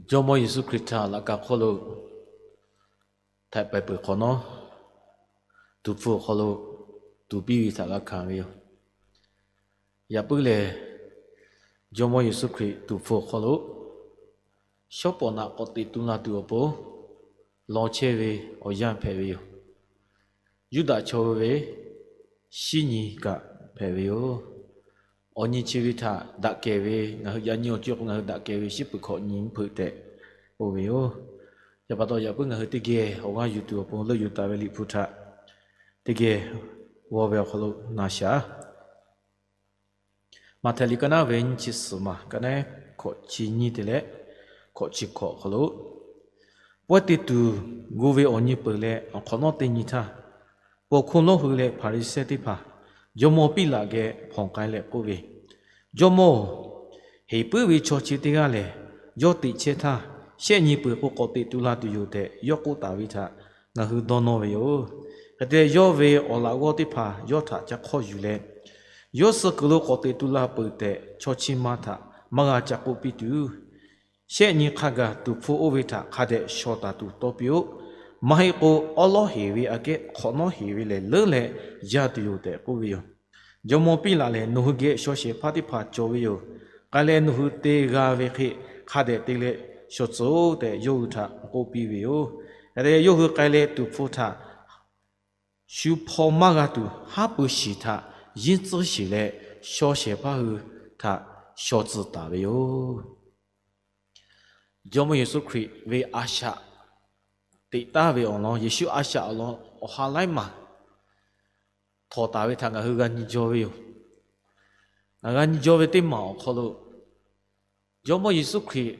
Jawˇmawˇ Yeˍsuˆ Hkriꞈ htaꞈ laꞈ ka hk'oˆ lo htaiꞈ pehˍ peuˬ hk'awꞈ nawˉ, tuˍ hpfuh awˬ hk'aw lo tuˍ piˇ ve htaꞈ g'a hkanˍ ve yoˬ. Yaꞈ puiˉ lehˬ, Jawˇmawˇ Yeˍsuˆ Hkriꞈ tuˍ hpfuh awˬ hk'aw lo shawˉ pawˍ naꞈ k'awꞈ teꞈ tu la tuˬ awˬ pon law chehˇ ve awˬ yanˇ hpehꞈ ve yoˬ. Yuˇdaꞈ chaw hui ve shinˉ nyi kaꞈ hpehꞈ ve yoˬ. Awˬ nyi chi ve htaꞈ daꞈ kehˬ ve, ngaˬ hui yaꞈ nyi awˬ co k'o ngaˬ hui daꞈ kehˬ ve shiˉ peuˬ hkawꞈ nyi hpeuꞈ tehꞈ k'oˆ ve yoˬ. Chi pa taw yaꞈ puiˉ ngaˬ hui teˇ geh awˬ g'aˇ yuˬ tuˬ awˬ pon leuˆ yuˬ taˍ ve Liꞈ hpu htaꞈ teˇ geh g'aw ve awˬ hk'aw lo na shaˍ. Maꞈhtehˍ liꞈ ka naˉ ve nyiˇ chi suhˍ maˬ ka naˉ hkawꞈ chi nyiˇ te leh hkawꞈ chi hkawꞈ awˬ hk'aw lo, pawehˇ te tuˬ gu ve awˬ nyi peuˬ leh awˬ hk'awꞈ nawˉ teˇ nyi htaˇ, paw hkuˇ lonˉ hui leh Hpaˍriˍsehˇ teˇ hpaˍ jawˇmawˇ Piˉlaꞈ geh hpawnˬ k'ai leh k'oˆ ve, Jawˇmawˇ-oˬ, heˍ puiˉ ve chaw chi teˇ g'aˇ lehˬ, yawˇ teꞈ chehˇ htaˇ shehˆ nyi peuˬ k'o k'awꞈ teꞈ tu la tuˬ yoˬ tehꞈ yawˇ k'oˆ taˍ ve htaꞈ ngaˬ hui dawˇ nawˇ ve yoˬ. Hk'e te leh, yawˇ ve awˬ laꞈ g'awˇ teˇ hpaˍ yawˇ htaꞈ ca hk'awˇ yuˬ leh, yawˇ suh kuiˬ lo k'awꞈ teꞈ tu la peuˬ tehꞈ chaw chi ma htaꞈ maˇ g'a ca k'oˆ piˇ tuˬ, shehˆ nyi hk'a gaˬ tuˍ hpfuh oˇ ve htaꞈ hk'a dehꞈ shaw taˍ tuˬ tawˇ piˇ-oˆ. Maˇ heˆ k'o, awˉ lawˉ heˍ ve aꞈ kehˉ hk'awꞈ nawˉ heˍ ve lehˬ leuˉ leh yaˇ tuˬ yoˬ tehꞈ k'oˆ ve yoˬ. Jawˇmawˇ Piˉlaꞈ lehˬ, Nawˬ hui geh shaw shehˍ hpaˇ teˇ hpaˍ cawˬ ve yoˬ. K'ai leh nawˬ hui te g'a ve hk'e hk'a dehꞈ te leh shaw tcuh-oˆ tehꞈ yawˇ hui htaꞈ k'oˆ piˇ ve yoˬ. Hk'e te leh, yawˇ hui k'ai leh tuˍ hpfuh htaꞈ shu hpaw maˇ g'a tuˬ, haˉ pui shiˍ htaꞈ yinˇ tcuhˉ shiˍ leh shaw shehˍ hpaˇ hui htaꞈ shaw tcuh taˍ ve yoˬ. Jawˇmawˇ Yeˍsuˆ Hkriꞈ ve a shaꞈ teꞈ taˍ ve awˬ lawn, Yeˍsuˆ a shaꞈ awˬ lawn awˬ ha laiˉ maˬ htawnˍ taˍ ve htaꞈ ngaˬ hui g'a nyi jaw ve yoˬ. Ngaˬ g'a nyi jaw ve teˇ maˬ awˬ hk'aw lo, Jawˇmawˇ Yeˍsuˆ Hkriꞈ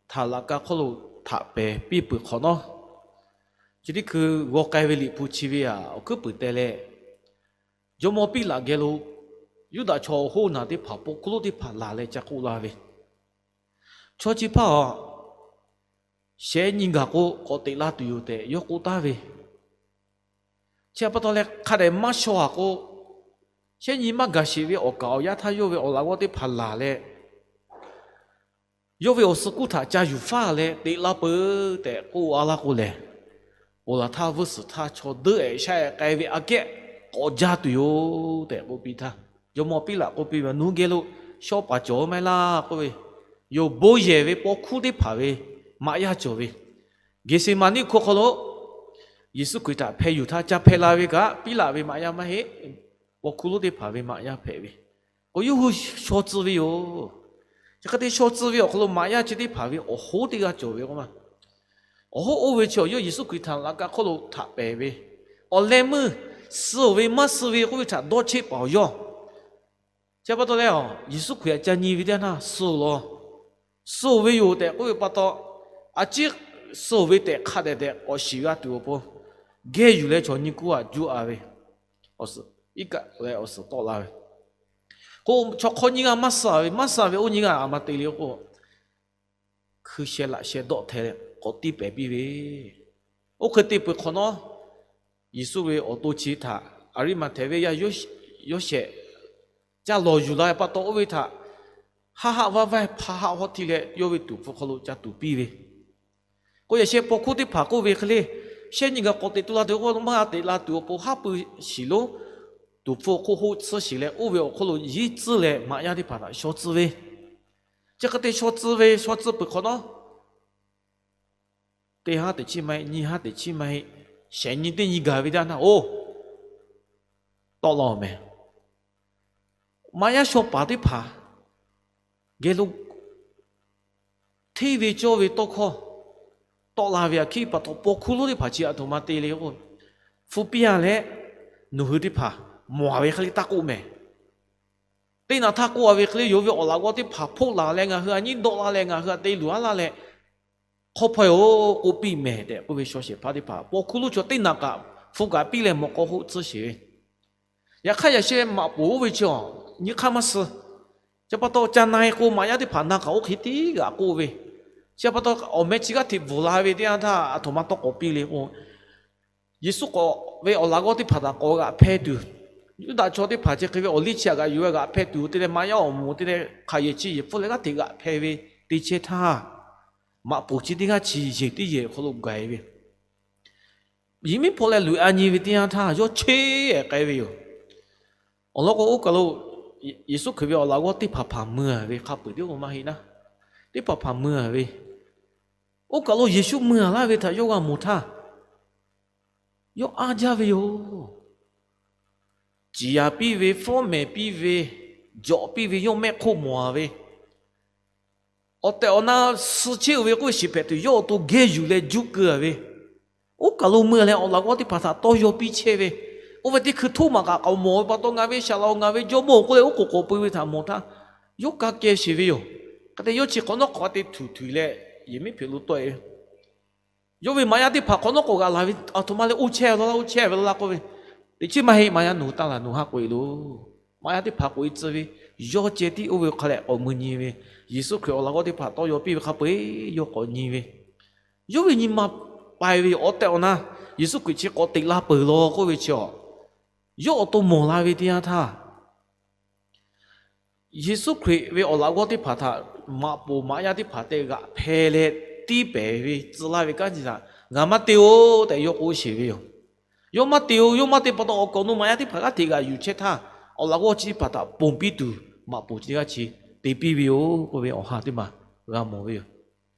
htaꞈ laꞈ ka hk'oˆ lo htaꞈ pehˍ piˇ peuˬ hk'awꞈ nawˉ, chi teˇ hkui g'aw k'ai ve Liꞈ hpu chi ve aꞈ awˬ hkuiˉ puiˍ teh leh, jawˇmawˇ Piˉlaꞈ geh lo Yuˇdaꞈ chaw awˬ hoˉ naˬ teˇ hpaˍ paw hkuˇ lonˉ teˇ hpaˍ laˬ leh ca k'oˆ la ve, Chaw chi hpaˇ-aˬ, shehˆ nyi gaˬ k'o k'awꞈ teꞈ la tuˬ yoˬ tehꞈ yawˇ k'oˆ taˍ ve. Chi pa taw leh hk'a dehꞈ maˇ shaw-a k'o, shehˆ nyi maˇ gaˬ sheˍ ve awˬ kaˍ awˬ yanˇ htaˇ yawˇ ve awˬ laꞈ g'awˇ teˇ hpaˍ laˬ leh, yawˇ ve awˬ suh kuˇ htaꞈ ca yuˬ faˉ leh teꞈ la peuˬ tehꞈ k'oˆ a laˇ k'o lehˬ, ponˬ laˬ htaˇ vuiˇ suhˍ htaˇ chaw deuˆ-ehˍ shaˆ-ehˍ k'ai ve aꞈ kehˉ k'awꞈ jaˇ tuˬ yoˬ tehꞈ k'oˆ piˇ htaˇ, jawˇmawˇ Piˉlaꞈ k'oˆ piˇ ve, Nawˬ hui geh lo shaw paˍ cawˬ maˇ heˆ laˇ k'oˆ ve, yonˍ bon yehˬ ve paw hkuˇ teˇ hpaˍ ve maꞈ yaˇ cawˬ ve, Geˍseˍmaˍniˆ hk'oˆ hk'aw lo Yeˍsuˆ Hkriꞈ htaꞈ hpeh yuˬ htaˇ ca hpeh la ve kaꞈ, Piˉlaꞈ ve maꞈ yaˇ maˇ heˆ, paw hkuˇ lonˉ teˇ hpaˍ ve maꞈ yaˇ hpehꞈ ve. K'o yawˇ hui shaw tcuh ve yoˬ. Chi hk'e te shaw tcuh ve awˬ hk'aw lo maꞈ yaˇ chi teˇ hpaˍ ve awˬ hoˉ teˇ g'aˇ cawˬ ve k'o ma, awˬ hoˉ oˇ ve chi awˬ yawˇ Yeˍsuˆ Hkriꞈ htaꞈ laꞈ ka hk'oˆ lo htaꞈ pehˍ ve, awˬ leh meuˇ suh-oˬ ve maˇ suh ve k'oˆ ve htaꞈ dawˇ cheˆ paˍ awˬ yawˇ. Chi pa taw leh, Yeˍsuˆ Hkriꞈ htaꞈ ca nyi ve teˇ yanˇ htaˇ suh-oˬ law. Suh-oˬ ve yoˬ tehꞈ k'oˆ ve pa taw, a ciˉ suh-oˬ ve tehꞈ hk'a dehꞈ tehꞈ k'awꞈ shiˍ g'a tuˬ awˬ pon, geh yuˬ leh chaw nyi kuˇ aꞈ juˇ-a ve, awˬ suhˍ iˉ kaˆ leh awˬ suhˍ tawˆ la ve. K'o chaw hk'awˇ nyiˇ g'aˇ maˇ suh-a ve, maˇ suh-a ve oˇ nyiˇ g'aˇ a ma te le k'o, hkui sheh laꞈ sheh dawˆ hteh leh k'awꞈ tiˇ pehˍ piˇ ve. Oˇ hk'e te peuˬ hk'awꞈ nawˉ, Yeˍsuˆ ve awˬ to chi htaꞈ Aˍriˆmaꞈhtehˍ venˇ yaˇ Yoˇsehꞈ ca lawˬ yuˬ la ve pa taw, oˇ ve htaꞈ haˆ haˆ vaˇ vaˇ hpaˇ haˆ hawˉ htiˇ leh yawˇ ve tuˍ hpfuh hk'aw lo ca tuˍ piˇ ve. K'o yaꞈ sheh paw hkuˇ teˇ hpaˍ k'oˆ ve hk'e le, shehˆ nyi gaˬ k'awꞈ teꞈ tu la tuˬ k'o maˇ g'a teꞈ la tuˬ awˬ pon haˉ pui shiˍ lonˉ tuˍ hpfuh hk'oˆ hoˆ tsuhˇ shiˍ leh oˇ ve awˬ hk'oˆ lo yinˇ tcuhˉ leh maꞈ yaˇ teˇ hpaˍ htaꞈ shaw tcuh ve. Chi hk'e te shaw tcuh ve, shaw tcuh peuˬ hk'awꞈ nawˉ, teˇ haˉ teꞈ chiˉ maˇ heˆ, nyiˇ haˉ teꞈ chiˉ maˇ heˆ, shehˍ nyi teˇ nyi gaˬ ve teˇ yanˇ htaˇ, oˇ, tawˆ la-oˬ mehˍ. Maꞈ yaˇ shaw paˍ teˇ hpaˍ geh lo hteˇ ve cawˇ ve tawˇ hkawˇ tawˆ la ve aꞈ hkiˆ pa taw, paw hkuˇ lonˉ teˇ hpaˍ chi aˬ htoꞈ ma te le k'o, Hpu piˇ-a leh, nawˬ hui teˇ hpaˍ mawˬ-a ve hk'e le taˇ k'oˆ mehˍ. Teˇ naꞈ htaˇ k'oˆ-a ve hk'e le, yonˍ ve awˬ laꞈ g'awˇ teˇ hpaˍ hpoˆ laˬ leh ngaˬ hui a nyiˉ dawˆ la leh ngaˬ hui a te luˬ-a laˇ leh, hk'aw hpaw-oˬ k'oˆ piˇ mehˍ tehꞈ k'oˆ ve shaw shehˍ hpaˇ teˇ hpaˍ paw hkuˇ lonˉ chaw teˇ naꞈ kaꞈ hpu kaꞈ piˇ leh mawꞈ k'aw hoˆ tcuhˇ sheˍ ve. Yaꞈ hk'aˇ yaꞈ sheh maꞈ poˍ oˇ ve chi nyi hk'aˇ maˇ suh. Chi pa taw ca na-e k'o maꞈ yaˇ teˇ hpaˍ na kaꞈ oˇ hk'e tiˉ g'aꞈ k'oˆ ve. Chi pa taw awˬ meh chi g'aˇ hteꞈ bvuhˬ la ve teˇ yanˇ htaˇ aˬ htoꞈ ma tawˇ k'awꞈ piˇ le k'o, Yeˍsuˆ k'awꞈ ve awˬ laꞈ g'awˇ teˇ hpaˍ htaꞈ k'awꞈ g'aꞈ hpeh tuˬ, Yuˇdaꞈ chaw teˇ hpaˍ chi hk'e ve awˬ liˇ chi aꞈ g'aꞈ yuˬ g'a g'aꞈ hpeh tuˬ te leh maꞈ yaˇ awˬ moˍ te leh hk'aˬ yehˬ chi yehˬ hpfuhˆ leh g'aˇ hteꞈ g'aꞈ hpeh ve teˇ chehˇ htaˇ, maꞈ poˍ chi teˇ g'aˇ chi yehˬ teˇ yehˬ awˬ hk'aw lo gaˬ-e ve, yehˬ miˉ hpawˇ leh luꞈ-e a nyi ve teˇ yanˇ htaˇ, yawˇ cheˇ-eh k'ai ve yoˬ. Awˬ lawn k'o, oˇ kaˬ lo Yeˍsuˆ Hkriꞈ ve awˬ laꞈ g'awˇ teˇ hpaˍ hpaˍ mui-a ve hk'a peu-eˬ tiˉ k'o maˇ heˆ naˉ, teˇ hpaˍ hpaˍ mui-a ve, oˇ kaˬ lo Yeˍsuˆ mui-a laˇ ve htaꞈ yawˇ g'a mawˬ htaˇ, yawˇ anˇ jaˇ ve yoˬ. Ciˍ yanˍ piˇ ve, fawˉ mehˍ piˇ ve, jawꞈ piˇ ve, yawˇ mehˆ hk'oˆ mawˬ-a ve, awˬ tehˬ awˬ na suh chehˇ-oˬ ve k'oˆ ve shiˍ hpehꞈ tuˬ, yawˇ awˬ to geh yuˬ leh juˇ keu-a ve, oˇ kaˬ lo mui-a leh awˬ laꞈ g'awˇ teˇ hpaˍ htaꞈ tawˇ yaw piˇ chehˇ ve, oˇ ve teˇ hkui htoˇ maˬ kaꞈ k'awꞈ mawˬ ve pa taw, ngaˬ ve shaˍ laꞈ-oˬ, ngaˬ ve jawˇmawˇ-oˬ k'oˆ leh oˉ k'oˍ k'oˍ pui ve htaꞈ mawˬ htaˇ, yawˇ ka keh sheˍ ve yoˬ. Hk'e te yawˇ chi hk'awꞈ nawˉ hk'awꞈ te htuˬ htuˬ leh yehˬ miˉ hpeꞈ lo tawˆ-e ve, yawˇ ve maꞈ yaˇ teˇ hpaˍ hk'awꞈ nawˉ k'awꞈ g'aꞈ laˬ ve, aˬ htoꞈ ma leh oˇ chehˇ ve law laˇ, oˇ chehˇ ve law laˇ k'oˆ ve, teꞈ chiˉ maˇ heˆ, maꞈ yaˇ nawˬ hui taˇ laˬ, nawˬ hui haꞈ k'oꞈ-e loˬ. Maꞈ yaˇ teˇ hpaˍ k'oꞈ-e tcuh ve, yawˇ ceh tiˉ oˇ ve hk'a leh k'awꞈ mui nyi ve, Yeˍsuˆ Hkriꞈ awˬ laꞈ g'awˇ teˇ hpaˍ tawˇ yaw piˇ ve hk'a peu-eˬ yawˇ k'awꞈ nyi ve, yawˇ ve nyi ma pai ve yoˬ. Awˬ tehˬ awˬ na Yeˍsuˆ Hkriꞈ chi k'awꞈ teꞈ la peuˬ law k'oˆ ve chi-a, yawˇ awˬ to mawˬ la ve teˇ yanˇ htaˇ, Yeˍsuˆ Hkriꞈ ve awˬ laꞈ g'awˇ teˇ hpaˍ htaꞈ maꞈ poˍ maꞈ yaˇ teˇ hpaˍ tehꞈ g'aꞈ hpeh leh tiˇ pehˍ ve tcuh laˇ ve kanˉ chi htaꞈ, ngaˬ maˇ te-oˬ tehꞈ yawˇ k'oˆ sheˍ ve yoˬ. Yawˇ maˇ te-oˬ, yawˇ maˇ te pa taw awˬ kaˍ awˬ nu maꞈ yaˇ teˇ hpaˍ g'aˇ hteꞈ g'aꞈ yuˬ chehˇ htaˇ, awˬ laꞈ g'awˇ chi teˇ hpaˍ htaꞈ ponˬ piˇ tuˬ maꞈ poˍ chi teˇ g'aˇ chi te piˇ ve yoˬ k'oˆ ve awˬ ha teˇ maˬ g'a mawˬ ve yoˬ.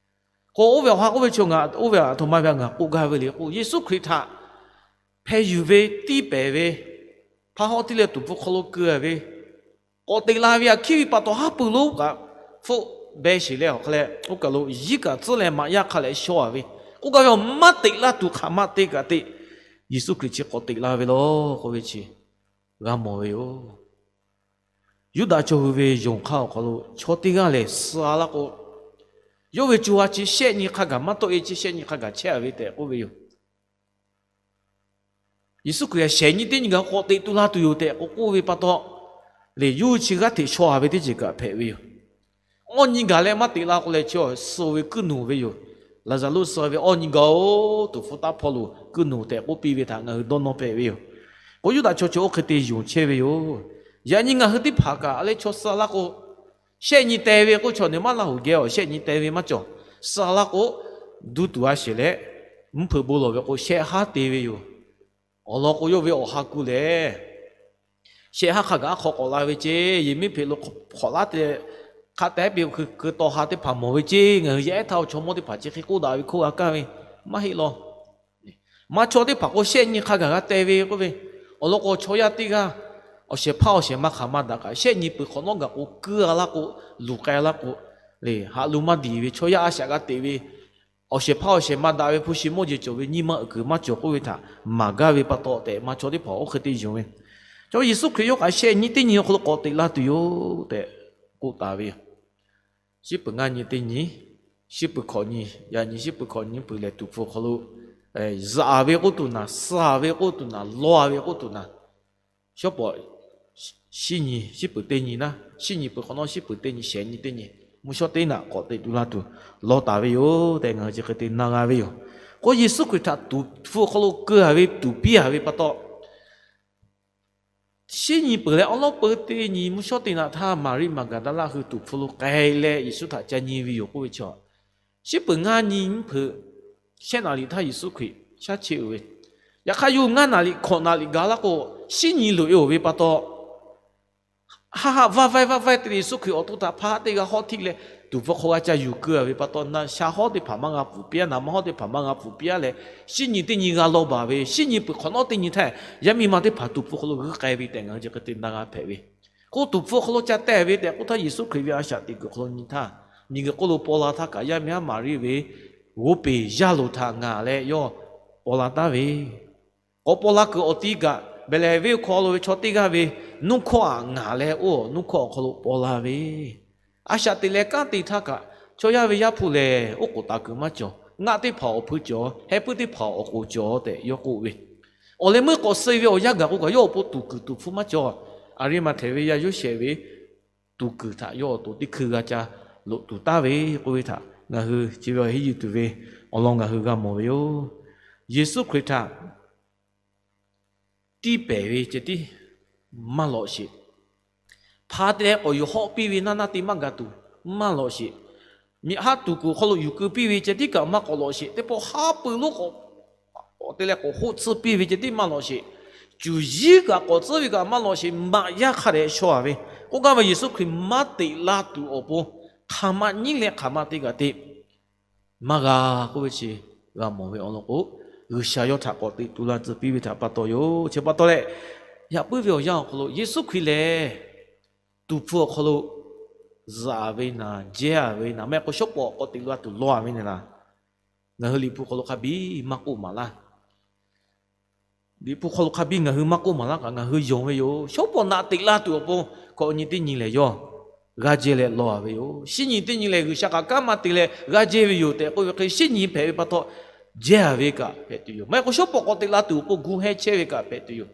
K'o oˇ ve awˬ ha k'oˆ ve chi ngaˬ oˇ ve aˬ htoꞈ ma ve ngaˬ k'oˆ gaˇ ve le k'o, Yeˍsuˆ Hkriꞈ htaꞈ hpeh yuˬ ve, tiˇ pehˍ ve, hpaˇ hawˉ tiˇ leh tuˍ hpfuh hk'aw lo keu-a ve, k'awꞈ teꞈ la ve aꞈ hkiˉ ve pa taw haˉ pui lonˉ kaꞈ hpfuhˆ beh sheˍ leh awˬ hk'a leh, oˇ kaˬ lo yiˉ kaꞈ tcuhˉ leh maꞈ yaˇ hk'a leh shaw-a ve, k'oˆ gaˇ ve, awˬ maˇ teꞈ laˇ tuˬ hk'aˬ ma te kaꞈ te, Yeˍsuˆ Hkriꞈ chi k'awꞈ teꞈ la ve law k'oˆ ve chi g'a mawˬ ve yoˬ. Yuˇdaꞈ chaw hui ve yonˍ hk'aˇ awˬ hk'aw lo chaw teˇ g'aˇ lehˬ suh-a laˇ k'o, yawˇ ve co ha chi shehˆ nyi hk'a gaˬ maˇ tawˆ-e, chi shehˆ nyi hk'a gaˬ chehˇ-a ve tehꞈ k'oˆ ve yoˬ. Yeˍsuˆ Hkriꞈ shehˍ nyi teˇ nyi gaˬ k'awꞈ teꞈ tu la tuˬ yoˬ tehꞈ k'oˆ k'oˆ ve pa taw, lehˬ yawˇ hui chi g'aˇ hteꞈ shaw-a ve teˇ ceuˬ kaꞈ hpehꞈ ve yoˬ. Awˇ nyi gaˬ leh maˇ teꞈ la k'o leh chi suh ve kuiˇ nuˬ ve yoˬ. Laˍzaˍruˆ suh ve awˇ nyi gaˬ-oˬ, tuˍ hpfuh taˇ hpawˇ lo kuiˇ nuˬ tehꞈ k'oˆ piˇ ve htaꞈ ngaˬ hui dawˇ nawˇ hpehꞈ ve yoˬ. K'o Yuˇdaꞈ chaw chi oˇ hk'e te yonˍ chehˇ ve yoˬ. Yaꞈ nyi ngaˬ hui teˇ hpaˍ kaꞈ leh chaw suh-a laˇ k'o, shehˆ nyi teh ve k'oˆ chaw neˬ maˇ laˇ hoꞈ geh-oˬ, shehˆ nyi teh ve maˇ cawˬ. Suh-a laˇ k'o, duˇ tuˬ a sheˍ leh, mvuhˇ hpeuꞈ bon lawˬ ve k'o shehˆ haˉ te ve yoˬ. Awˬ lawn k'o yawˇ ve awˬ ha kuˬ lehˬ, shehˆ haˉ hk'a gaˬ aˉ hk'aw k'awꞈ la ve ceˇ, yehˬ miˉ hpeꞈ lo hk'awꞈ laˉ te, hk'a tehˉ piˇ keu taw ha teˇ hpaˍ mawˬ ve ceˇ, ngaˬ hui yaˇ ehˉ htaˇ awˬ chaw mawˇ teˇ hpaˍ chi hk'e k'oˆ daꞈ ve hk'oˆ g'a kaˇ ve maˇ heˆ law. Maˇ chaw teˇ hpaˍ k'o shehˆ nyi hk'a gaˬ g'a teh ve k'oˆ ve, awˬ lawn k'o chaw yaˇ teˇ g'aˇ awˬ shehˍ hpaˇ awˬ shehˍ ma hk'aˬ ma daꞈ kaꞈ shehˆ nyi peuˬ hk'awꞈ nawˉ gaˬ k'o, kuiˇ-a laˇ k'o, luˬ k'ai laˇ k'o, lehˬ haꞈ lo maˇ diˬ ve chaw yaˇ a shaꞈ g'a teꞈ ve, awˬ shehˍ hpaˇ awˬ shehˍ ma daꞈ ve hpu shi mawˇ jeˬ cawˬ ve nyi ma uiˍ kuiˬ maˇ cawˬ k'oˆ ve htaꞈ maˍ gaˇ ve pa taw tehꞈ maˇ chaw teˇ hpaˍ oˇ hk'e te yonˍ ve. Chaw Yeˍsuˆ Hkriꞈ yawˇ kaꞈ shehˆ nyi teˇ nyi awˬ hk'aw lo k'awꞈ teꞈ la tuˬ yoˬ tehꞈ k'oˆ taˍ ve yoˬ. Shiˉ peuˬ ngaˇ nyi teˇ nyi, shiˉ peuˬ hkawꞈ nyi, yaꞈ nyi shiˉ peuˬ hkawꞈ nyi peuˬ lehˬ tuˍ hpfuh hk'aw lo, zaꞈ ve k'oˆ tuˬ naˍ, suh ve k'oˆ tuˬ naˍ, law ve k'oˆ tuˬ naˍ, shawˉ pawˍ shiˉ nyi, shiˉ peuˬ teˇ nyi naˉ, shiˉ nyi peuˬ hk'awꞈ nawˉ shiˉ peuˬ teˇ nyi, shehˍ nyi teˇ nyi, mvuhˇ shawˉ teˇ naꞈ k'awꞈ teꞈ tu la tuˬ law taˍ ve yoˬ tehꞈ ngaˬ hui chi hk'e te na g'a ve yoˬ. K'o Yeˍsuˆ Hkriꞈ htaꞈ tuˍ hpfuh hk'aw lo keu-a ve tuˍ piˇ-a ve pa taw, shiˉ nyi peuˬ leh awˉ lawˉ peuˬ teˇ nyi mvuhˇ shawˉ teˇ naꞈ htaˇ Maˍriˆ Maˍgaˍdaˍlaˆ hui tuˍ hpfuh lo k'ai leh Yeˍsuˆ htaꞈ ca nyi ve yoˬ k'oˆ ve chaw, shiˉ peuˬ ngaˇ nyi nyiˇ hpeuꞈ shehˆ naˍ riˍ htaˇ Yeˍsuˆ Hkriꞈ shaˉ cheˆ-o ve. Yaꞈ hk'aˇ yawˇ ngaˇ naˍ riˍ hkawꞈ naˍ riˍ gaˬ laˇ k'o, shiˉ nyi loꞈ-e-oˬ ve pa taw, haˆ haˆ vaˇ vaiˇ vaˇ vaiˇ te leh Yeˍsuˆ Hkriꞈ awˬ to htaꞈ hpaˇ haˆ teˇ g'aˇ hawˉ htiˆ leh tuˍ hpfuh hk'aw g'a ca yuˬ keu-a ve pa taw, na sha hawˉ teˇ hpaˍ maˇ g'a pfuhˍ piˇ-a, naˍ ma hawˉ teˇ hpaˍ maˇ g'a pfuhˍ piˇ-a leh, shiˉ nyi teˇ nyi g'a law baˬ ve, shiˉ nyi peuˬ hk'awꞈ nawˉ teˇ nyi htaˇ yaˇ miˇ ma teˇ hpaˍ tuˍ hpfuh hk'aw lo g'uiˇ k'ai ve tehꞈ ngaˬ hui chi hk'e te na g'a hpehꞈ ve. K'o tuˍ hpfuh hk'aw lo ca tehˬ ve tehꞈ k'oˆ htaˇ Yeˍsuˆ Hkriꞈ ve a shaꞈ teꞈ kuiˬ hk'aw lo nyi htaˇ, miˬguiˬ hk'oˆ lo paw la htaˇ kaꞈ yaˇ miˇ haˉ Maˍriˆ ve g'oˇ peˬ yaˇ loˍ htaꞈ ngaˬ leh yawˇ paw la taˍ ve, k'awꞈ paw la kuiˬ awˬ ti kaꞈ, Behˍlehˍhehnˍ venˇ hk'aw lo ve chaw teˇ g'aˇ ve nuˇ hkawˇ aꞈ ngaˬ leh oˇ nuˇ hkawˇ awˬ hk'aw lo paw la ve, a shaꞈ teꞈ leh kanˉ te htaˇ kaꞈ chaw yaˇ ve Yaˇ hpu lehˬ oˉ k'oˍ taˍ kuiˬ maˇ cawˬ. Ngaˆ teˇ hpaˍ awˬ hpui cawˬ, heh puiˉ teˇ hpaˍ awˬ k'oˍ cawˬ tehꞈ yawˇ k'oˆ ve. Awˬ leh meuˇ k'awꞈ suh ve awˬ yanˇ gaˬ k'o kaꞈ yawˇ awˬ pon tuˍ kuiˬ tuˍ hpfuh maˇ cawˬ. Aˍriˆmaꞈhtehˍ ve yaˇ Yoˇsehꞈ ve tuˍ kuiˬ htaꞈ yawˇ awˬ to teˇ hkui g'a ca loꞈ tuˬ taˍ ve k'oˆ ve htaꞈ ngaˬ hui chi ve awˬ henˇ yuˬ tuˬ ve awˬ lawn ngaˬ hui g'a mawˬ ve yoˬ. Yeˍsuˆ Hkriꞈ htaꞈ tiˇ pehˍ ve ceh tiˉ maˇ lawꞈ sheˍ. Hpa te leh k'awꞈ yuˬ hawˆ piˇ ve naˇ naˇ te maˇ gaˬ tuˬ maˇ lawꞈ sheˍ. Miꞈ haˉ tuˍ kuiˬ hk'aw lo yuˬ keu piˇ ve ceh tiˉ kaꞈ maˇ k'awꞈ lawꞈ sheˍ. Teˇ pawˆ haˉ pui lonˉ k'awꞈ te leh k'awꞈ hoˆ tsuhˇ piˇ ve ceh tiˉ maˇ lawꞈ sheˍ. Cuˬ yiˉ kaꞈ k'awꞈ tcuhˉ ve kaꞈ maˇ lawꞈ sheˍ. Maꞈ yaˇ hk'a dehꞈ shaw a ve k'oˆ gaˇ ve Yeˍsuˆ Hkriꞈ maˇ teꞈ la tuˬ awˬ pon hk'aˬ ma nyiˉ leh hk'aˬ ma te kaꞈ te maˇ g'a k'oˆ ve chi g'a mawˬ ve awˬ lawn k'o, G'uiˬsha yawˇ htaꞈ k'awꞈ teꞈ tu la tcuh piˇ ve htaꞈ pa taw yoˬ. Chi pa taw leh, yaꞈ puiˉ ve awˬ yanˇ awˬ hk'aw lo Yeˍsuˆ Hkriꞈ lehˬ tuˍ hpfuh awˬ hk'aw lo zuhꞈ ve naˍ, jehˇ ve naˍ, maˇ heˆ k'o shawˉ pawˍ k'awꞈ teꞈ la tuˬ law a ve naˍ laˬ, ngaˬ hui Liꞈ hpu hk'aw lo hk'a biˇ maˇ k'oˆ maˍ laˇ. Liꞈ hpu hk'aw lo hk'a biˇ ngaˬ hui maˇ k'oˆ maˍ laˇ kaꞈ ngaˬ hui yonˍ ve yoˬ. Shawˉ pawˍ naꞈ teꞈ la tuˬ awˬ pon hkawꞈ nyi teˇ nyi lehˬ yawˇ g'aˇ jehˇ leh law a ve yoˬ. Shinˉ nyi teˇ nyi lehˬ G'uiˬsha kaꞈ kanˉ maˇ te leh g'aˇ jehˇ ve yoˬ tehꞈ k'oˆ ve hk'e, shinˉ nyi hpehꞈ ve pa taw jehˇ a ve kaꞈ hpehꞈ tuˬ yoˬ. Maˇ heˆ k'o shawˉ pawˍ k'awꞈ teꞈ la tuˬ awˬ pon gu heh chehˇ ve kaꞈ hpehꞈ tuˬ yoˬ.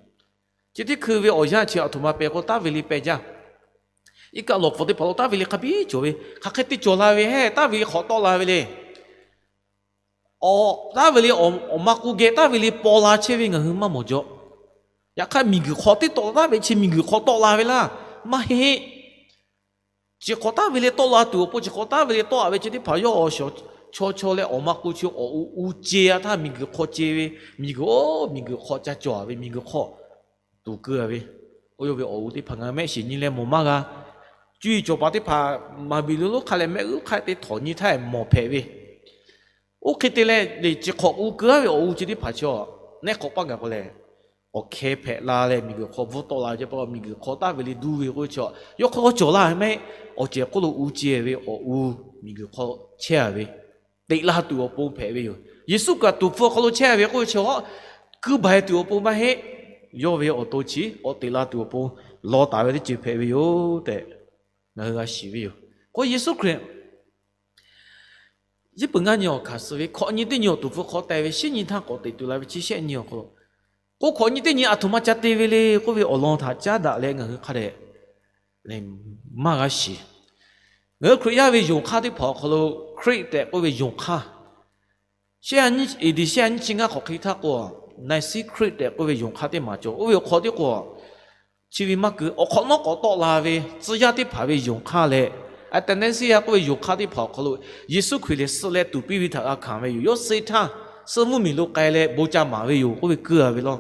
Chi teˇ hkui ve awˬ yanˇ chi aˬ htoꞈ ma pehˬ k'o, taˇ ve le peh jaˇ. Iˉ kaˆ lawˬ hpfuhˍ teˇ hpaˍ lo taˇ ve le hk'a biˇ cawˬ ve, hk'aˬ hk'e te cawˬ la ve hehˉ, taˇ ve hk'awꞈ tawˆ la ve le. Taˇ ve le awˬ ma k'u geh taˇ ve le paw la chehˇ ve ngaˬ hui maˇ mawˬ jaw. Yaꞈ hk'aˇ miˬguiˬ hk'aw teˇ tawˆ taˇ ve chi miˬguiˬ hk'aw tawˆ la ve laˇ, maˇ heˆ. Chi hk'awꞈ taˇ ve le tawˆ la tuˬ awˬ pon chi hk'awꞈ taˇ ve le tawˆ a ve chi teˇ hpaˍ yawˇ awˬ shawˍ chaw chaw leh awˬ ma k'u chi awˬ u u ce a htaˇ miˬguiˬ hk'aw ce ve, miˬguiˬ oˇ miˬguiˬ hk'aw ca cawˬ a ve miˬguiˬ hk'aw tuˍ keu a ve, oˇ yawˇ ve awˬ u teˇ hpaˍ ngaˬ hui mehˆ shiˍ nyi leh mawˬ maˇ g'a. Cuˇ yiˍ cawˬ paˍ teˇ hpaˍ maˍ biˬ lo lonˉ hk'a leh mehˆ g'uˇ hk'aˆ te htawnˍ nyi htaˇ mawˬ hpehꞈ ve. Oˇ hk'e te leh, leˬ chi hk'awꞈ k'u keu a ve awˬ u chi teˇ hpaˍ chaw neˉ hk'awꞈ paˇ gaˬ k'o lehˬ, awˬ hkeh hpehꞈ la leh miˬguiˬ hk'aw bvuhˇ tawˆ la ve ce pa miˬguiˬ hk'aw taˇ ve le duˇ ve k'oˆ ve chaw, yawˇ hk'aw cawˬ la ve mehˆ, awˬ cehˬ hk'oˆ lo u ce ve awˬ u miˬguiˬ hk'aw chehˇ a ve, teꞈ la tuˬ awˬ pon hpehꞈ ve yoˬ. Yeˍsuˆ kaꞈ tuˍ hpfuh awˬ hk'aw lo chehˇ ve k'oˆ ve chaw, kuiˇ baˬ e tuˬ awˬ pon maˇ heˆ. Yawˇ ve awˬ to chi k'awꞈ teꞈ la tuˬ awˬ pon law taˍ ve teˇ ceuˬ hpehꞈ ve yoˬ tehꞈ ngaˬ hui g'a shiˍ ve yoˬ. K'o Yeˍsuˆ Hkriꞈ yiˉ peuˬ ngaˇ nyi awˬ hkanˍ suh ve hkawꞈ nyi teˇ nyi awˬ tuˍ hpfuh hk'aw teh ve shinˉ nyi htaˇ k'awꞈ teꞈ tuˬ la ve chi shehˆ nyi awˬ hk'aw lo, k'o hkawꞈ nyi teˇ nyi aˬ htoꞈ ma ca te ve le k'oˆ ve awˬ lawn htaꞈ caˉ daꞈ leh ngaˬ hui hk'a dehꞈ maˇ g'a shiˍ. Ngaˬ hui Hkriꞈ yaˇ ve yonˍ hk'aˇ teˇ hpaˍ awˬ hk'aw lo Crete tehꞈ k'oˆ ve yonˍ hk'aˇ, shehˆ a nyi, A D shehˆ a nyiˇ chi ngaˇ hk'awꞈ hk'e htaˇ k'o, Nicene Creed tehꞈ k'oˆ ve yonˍ hk'aˇ teˇ maˬ cawˬ. Oˇ ve awˬ hk'aw tiˉ k'o, chi ve maˇ keu awˬ hk'awꞈ nawˉ k'awꞈ tawˆ la ve tcuh yaˇ teˇ hpaˍ ve yonˍ hk'aˇ leh, Athanasius k'oˆ ve yonˍ hk'aˇ teˇ hpaˍ awˬ hk'aw lo Yeˍsuˆ Hkriꞈ lehˬ suh leh tuˍ piˇ ve htaꞈ g'a hkanˍ ve yoˬ. Yawˇ suh htaˇ, suh mvuhˇmiˬ lo k'ai leh bon ca maˍ ve yoˬ k'oˆ ve keu a ve laˇ.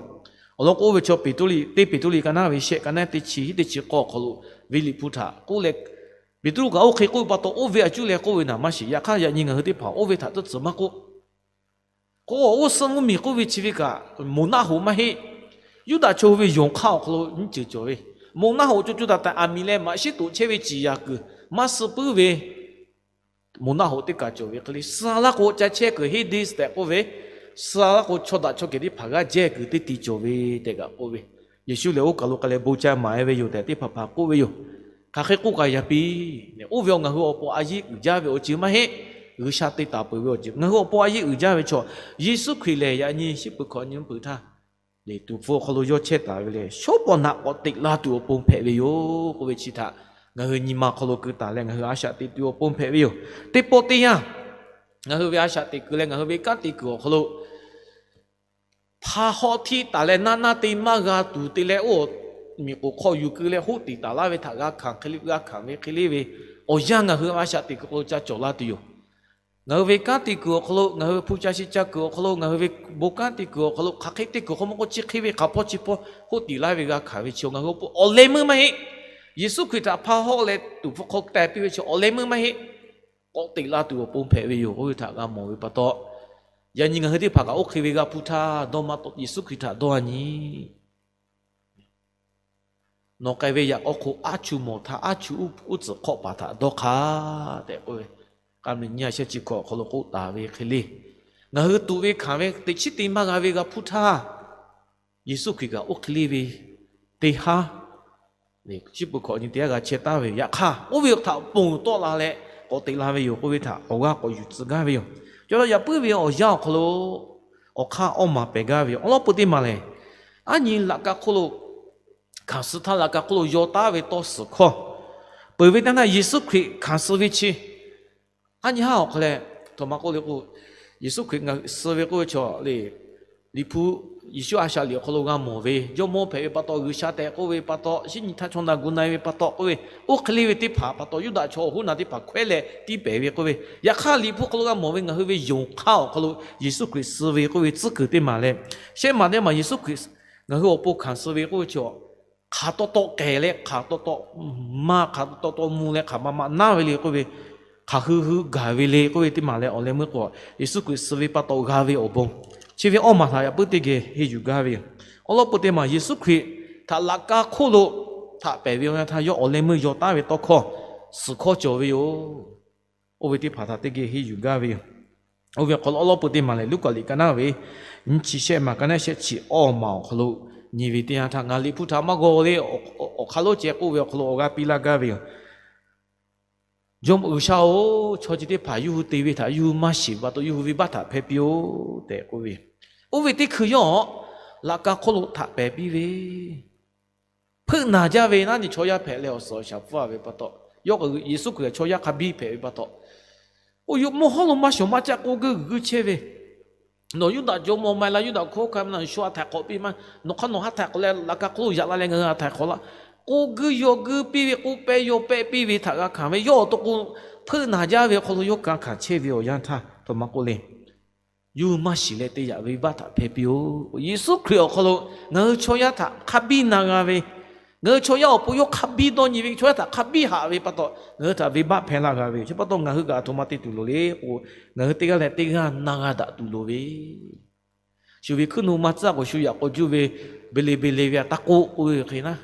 Awˬ lawn k'o, oˇ ve chaw Peˍtruˆ, teˇ Peˍtruˆ liꞈ ka naˉ ve shehˆ, ka naˉ teˇ chi hiˉ teˇ chi k'awˇ awˬ hk'aw lo ve Liꞈ hpu htaꞈ k'oˆ leh, Peˍtruˆ kaꞈ oˇ hk'e k'oˆ ve pa taw, oˇ ve a cuˇ leh k'oˆ ve naˍ maˇ shiˍ. Yaꞈ hk'aˇ yaꞈ nyi ngaˬ hui teˇ hpaˍ oˇ ve htaꞈ tcuhˉ tcuhˍ maˇ k'oˆ. K'o, oˇ suh mvuhˇmiˬ k'oˆ ve chi ve kaꞈ moˬ naˆ hoꞈ maˇ heˆ. Yuˇdaꞈ chaw hui ve yonˍ hk'aˇ awˬ hk'aw lo nyiˇ ceuˬ cawˬ ve, moˬ naˆ hoꞈ co co taiˍ taiˍ aˬ miˍ leh maꞈ shiˉ toꞈ chehˇ ve ciˍ yaˍ kuiˬ maˇ suh puiˉ ve moˬ naˆ hoꞈ teˇ kaˬ cawˬ ve hk'e le, suh laˇ k'o ca chehˇ kuiˬ Hades tehꞈ k'oˆ ve, suh laˇ k'o chaw daꞈ chaw kehˬ teˇ hpaˍ g'aˇ jehˇ kuiˬ teˇ ti cawˬ ve tehꞈ kaꞈ k'oˆ ve, Yeˍsuˆ lehˬ oˇ kaˬ lo k'ai leh bon ca maˍ e ve yoˬ tehꞈ teˇ hpaˍ hpaˍ k'oˆ ve yoˬ. Hk'aˬ hk'e k'oˆ kaꞈ yaꞈ piˇ, oˇ ve awˬ ngaˬ hui awˬ pon a yiˉ uiˍ jaˇ ve awˬ ceuˬ maˇ heˆ. G'uiˬsha te taˍ peuˬ ve awˬ ceuˬ, ngaˬ hui awˬ pon a yiˉ uiˍ jaˇ ve chaw, Yeˍsuˆ Hkriꞈ lehˬ yaꞈ nyi shiˉ peuˬ hkawꞈ nyi peuˬ htaˇ, leˬ tuˍ hpfuh awˬ hk'aw lo yawˇ chehˇ taˍ ve lehˬ, shawˉ pawˍ naꞈ k'awꞈ teꞈ la tuˬ awˬ pon hpehꞈ ve yoˬ k'oˆ ve chi htaꞈ ngaˬ hui nyi ma hk'aw lo keu taˍ leh ngaˬ hui a shaꞈ teꞈ tuˬ awˬ pon hpehꞈ ve yoˬ. Teˇ pawˆ teˇ yanˇ, ngaˬ hui ve a shaꞈ teꞈ kuiˬ leh ngaˬ hui ve kanˉ te kuiˬ awˬ hk'aw lo hpa hawˆ htiˇ taˍ leh naˇ naˇ te maˇ g'a tuˬ te leh, oˇ miˬ k'oˍ hk'aw yuˬ keu leh hoˆ tiˍ taˍ laˇ ve htaꞈ g'a hkanˍ hk'e le, g'a hkanˍ ve hk'e le ve awˬ yanˇ ngaˬ hui a shaꞈ teꞈ kuiˬ hk'aw lo ca cawˬ laˇ tuˬ yoˬ. Ngaˬ hui ve kanˉ te kuiˬ awˬ hk'aw lo, ngaˬ hui ve hpu ca shi ca kuiˬ awˬ hk'aw lo, ngaˬ hui ve bon kanˉ te kuiˬ awˬ hk'aw lo, hk'aˬ hk'e te kuiˬ hk'aw maˇ k'oˆ, chi hk'e ve hk'aˬ hpawˇ chi hpawˇ hoˆ tiˍ laˇ ve g'a hkanˍ ve chi ngaˬ hui awˬ pon awˬ leh meuˇ maˇ heˆ. Yeˍsuˆ Hkriꞈ htaꞈ hpa hawˆ leh tuˍ hpfuh hk'aw teh piˇ ve chi awˬ leh meuˇ maˇ heˆ. K'awꞈ teꞈ la tuˬ awˬ pon hpehꞈ ve yoˬ k'oˆ ve htaꞈ g'a mawˬ ve pa taw, yaꞈ nyi ngaˬ hui teˇ hpaˍ kaꞈ oˇ hk'e ve g'a hpuˇ htaˇ, dawˇ maˇ taw, Yeˍsuˆ Hkriꞈ htaꞈ dawˇ a nyi. Nawˬ k'ai ve yaꞈ k'aw hk'oꞈ aˉ chuˇ mawˬ htaˇ, aˉ chuˇ uˉ tcuhˍ hk'awˆ paˍ htaꞈ dawˇ hk'aˇ tehꞈ k'oˆ ve, k'a meh nyi a shehˆ chi hkawꞈ awˬ hk'aw lo k'oˆ taˍ ve hk'e le, ngaˬ hui tuꞈ ve hkanˍ ve teꞈ chiˉ te maˇ g'a ve g'a hpuˇ htaˇ, Yeˍsuˆ Hkriꞈ kaꞈ oˇ hk'e le ve teˇ haˉ, chi peuˬ hkawꞈ nyi teˇ haˉ g'a chehˇ taˍ ve yoˬ. Yaꞈ hk'aˇ, oˇ ve htaꞈ ponˬ tawˆ la leh k'awꞈ teꞈ la ve yoˬ k'oˆ ve htaꞈ awˬ g'aˇ k'awꞈ yuˬ tcuh gaˇ ve yoˬ. Cawˬ la yaꞈ puiˉ ve awˬ yanˇ awˬ hk'aw lo awˬ hk'aˇ awˇ maˍ pehˬ gaˇ ve yoˬ. Awˬ lawn peu teˇ maˬ lehˬ, aˉ nyi laꞈ ka hk'oˆ lo hkanˍ suh htaˇ laꞈ ka hk'oˆ lo yaw taˉ ve tawˇ suhˍ hkawˇ peuˬ ve teˇ naˇ Yeˍsuˆ Hkriꞈ hkanˍ suh ve chi, aˉ nyi haˉ awˬ hk'aw leh, htoꞈ ma k'oˆ le k'o, Yeˍsuˆ Hkriꞈ ngaˬ suh ve k'oˆ ve chaw le, Liꞈ hpu Yeˍsuˆ a shaꞈ liꞈ awˬ hk'aw lo g'a mawˬ ve, jawˇmawˇ hpehꞈ ve pa taw, G'uiˬsha tehꞈ k'oˆ ve pa taw, shinˉ nyi htaˇ chaw na gu na-e ve pa taw k'oˆ ve, oˇ hk'e le ve teˇ hpaˍ pa taw, Yuˇdaꞈ chaw awˬ hoˉ na teˇ hpaˍ hkawehˉ leh tiˇ pehˍ ve k'oˆ ve. Yaꞈ hk'aˇ, Liꞈ hpu hk'aw lo g'a mawˬ ve ngaˬ hui ve yonˍ hk'aˇ awˬ hk'aw lo Yeˍsuˆ Hkriꞈ suh ve k'oˆ ve tcuhˉ kuiˬ teˇ maˬ leh, shehˆ maˬ teˇ maˬ Yeˍsuˆ Hkriꞈ ngaˬ hui awˬ pon hkanˍ suh ve k'oˆ ve chi, hk'aˬ taw taw k'ehˬ leh hk'aˬ taw taw maˇ, hk'aˬ taw taw mvuh leh hk'aˬ ma ma naˉ ve le k'oˆ ve, hk'aˬ hui hui gaˬ ve le k'oˆ ve teˇ maˬ leh awˬ leh meuˇ k'o, Yeˍsuˆ Hkriꞈ suh ve pa taw g'a ve awˬ bon, chi ve awˇ maˬ htaꞈ yaꞈ puiˉ teˇ geh henˇ yuˬ gaˇ ve yoˬ. Awˬ lawn peuˬ teˇ maˬ Yeˍsuˆ Hkriꞈ htaꞈ laꞈ ka hk'oˆ lo htaꞈ pehˍ ve awˬ yanˇ htaˇ, yawˇ awˬ leh meuˇ yaw taˉ ve tawˇ hkawˇ suhˍ hkawˇ cawˬ ve yoˬ. Oˇ ve teˇ hpaˍ htaꞈ teˇ geh henˇ yuˬ gaˇ ve yoˬ. Oˇ ve awˬ hk'aw lo awˬ lawn peuˬ teˇ maˬ lehˬ, Luˉkaꞈ liꞈ ka naˉ ve nyiˇ chi shehˆ maˬ ka naˉ shehˆ chi awˇ maˬ awˬ hk'aw lo nyi ve teˇ yanˇ htaˇ, ngaˬ Liꞈ hpu htaꞈ maˇ g'aw le, awˬ hk'aw lo ceh k'oˆ ve awˬ hk'aw lo awˬ g'aˇ piˇ laˇ gaˇ ve yoˬ. Jawˇmawˇ G'uiˬsha-oˬ, chaw chi teˇ hpaˍ yawˇ hui te ve htaꞈ yawˇ hui maˇ shiˍ pa taw, yawˇ hui venˇbaˆ htaꞈ hpehˇ piˇ-oˆ tehꞈ k'oˆ ve. Oˇ ve teˇ hkui yawˇ laꞈ ka hk'oˆ lo htaꞈ pehˍ piˇ ve, hpeuˆ naˬ jaˇ ve naˉ nyi chaw yaˇ hpehꞈ leh awˬ suhˍ awˬ shaˍ pfuhˇ-a ve pa taw, yawˇ Yeˍsuˆ Hkriꞈ chaw yaˇ hk'a biˇ hpehꞈ ve pa taw, oˇ yawˇ mvuhˇ hawˉ lo maˇ shawˍ maˇ caˆ k'oˆ geuˆ g'uiˇ chehˇ ve, Nawˬ Yuˇdaꞈ jawˇmawˇ ma-e laˇ, Yuˇdaꞈ hkawˇ hkanˇ ma, nawˬ shu a htaiˍ hk'awꞈ piˇ maˇ, nawˬ hk'aˇ nawˬ haˉ htaiˍ hk'awꞈ leh laꞈ ka hk'oˆ lo yaꞈ la leh ngaˬ hui a htaiˍ hk'awꞈ laˇ k'oˆ geuˆ yaw geuˆ piˇ ve, k'oˆ pehˇ yaw pehˇ piˇ ve htaꞈ g'a hkanˍ ve, yawˇ awˬ to k'o hpeuˆ naˬ jaˇ ve awˬ hk'aw lo yawˇ ka hkanˍ chehˇ ve awˬ yanˇ htaˇ, htoꞈ ma k'oˆ le, yawˇ hui maˇ shiˍ leh te yaꞈ ve venˇbaˆ htaꞈ hpehˇ piˇ-oˆ. Yeˍsuˆ Hkriꞈ awˬ hk'aw lo ngaˬ hui chaw yaˇ htaꞈ hk'a biˇ na g'a ve, ngaˬ hui chaw yaˇ awˬ pon yawˇ hk'a biˇ dawˇ nyi ve, chaw yaˇ htaꞈ hk'a biˇ haꞈ ve pa taw, ngaˬ hui htaꞈ venˇbaˆ hpehˇ laˇ g'a ve yoˬ. Chi pa taw ngaˬ hui kaꞈ aˬ htoꞈ ma te tuˬ loˍ le k'o, ngaˬ hui teˇ g'aˇ leh teˇ g'aˇ na g'a daꞈ tuˬ loˍ ve, shu ve hkuiˉ nuˇ maˇ tcuhˉ k'o, shu yaꞈ k'aw juˇ ve beˬ le beˬ le ve a taˇ k'oˆ k'oˆ ve hk'e naˉ,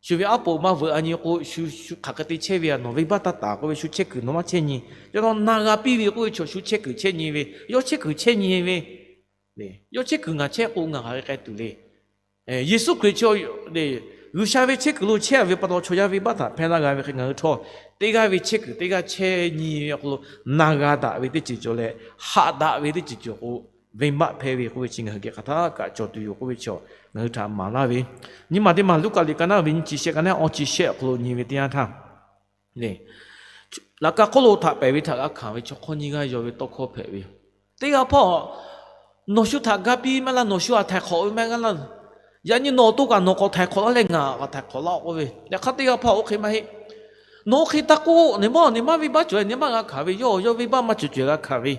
shu ve aˉ poꞈ maˇ veuꞈ a nyi k'o, shu hk'aˬ hk'e te chehˇ ve a, nawˬ venˇbaˆ taˇ taˍ k'oˆ ve, shu chehˇ kuiˬ nawˬ maˇ chehˇ nyi. Yaꞈ hk'aˇ na g'a piˇ ve k'oˆ ve chaw shu chehˇ kuiˬ chehˇ nyi ve, yawˇ chehˇ kuiˬ chehˇ nyi ve, yawˇ chehˇ kuiˬ ngaˬ chehˇ k'o ngaˬ hk'aˬ hk'e k'ai tuˬ le. Yeˍsuˆ Hkriꞈ chi G'uiˬsha ve chehˇ kuiˬ lo chehˇ ve pa taw chaw yaˇ venˇbaˆ htaꞈ hpehˇ laˇ g'a ve hk'e, ngaˬ hui htawˇ teˇ g'aˇ ve chehˇ kuiˬ teˇ g'aˇ chehˇ nyi ve awˬ hk'aw lo na g'a daꞈ ve teˇ ceuˬ cawˬ leh, haꞈ daꞈ ve teˇ ceuˬ cawˬ k'o, venˇbaˆ hpehˇ ve k'oˆ ve chi ngaˬ hui geh hk'aˬ htaˇ kaꞈ cawˬ tuˬ yoˬ k'oˆ ve chi ngaˬ hui htaꞈ maˍ laˇ ve. Nyi ma teˇ maˬ Luˉkaꞈ liꞈ ka naˉ ve nyiˇ chi shehˆ ka naˉ awˇ chi shehˆ awˬ hk'aw lo nyi ve teˇ yanˇ htaˇ, laꞈ ka hk'oˆ lo htaꞈ pehˍ ve htaꞈ g'a hkanˍ ve chaw hk'awˇ nyiˇ g'aˇ yaw ve tawˇ hkawˇ hpehꞈ ve yoˬ. Teˇ g'aˇ hpawˇ nawˬ shu htaꞈ ga piˇ maˇ laˇ, nawˬ shu a htaiˍ hk'awꞈ ve maˇ g'a laˇ. Yaꞈ nyi nawˬ awˬ to kaꞈ nawˬ k'awꞈ htaiˍ hk'awꞈ laˇ leh ngaˬ k'awꞈ htaiˍ hk'awꞈ laˇ k'oˆ ve. Yaꞈ hk'aˇ teˇ g'aˇ hpawˇ oˇ hk'e maˇ heˆ. Nawˬ oˇ hk'e taˇ k'oˆ, nawˬ maˇ, nawˬ maˇ venˇbaˆ cawˬ leh nawˬ maˇ g'a hkanˍ ve, yawˇ yawˇ venˇbaˆ maˇ cawˬ cawˬ g'a hkanˍ ve.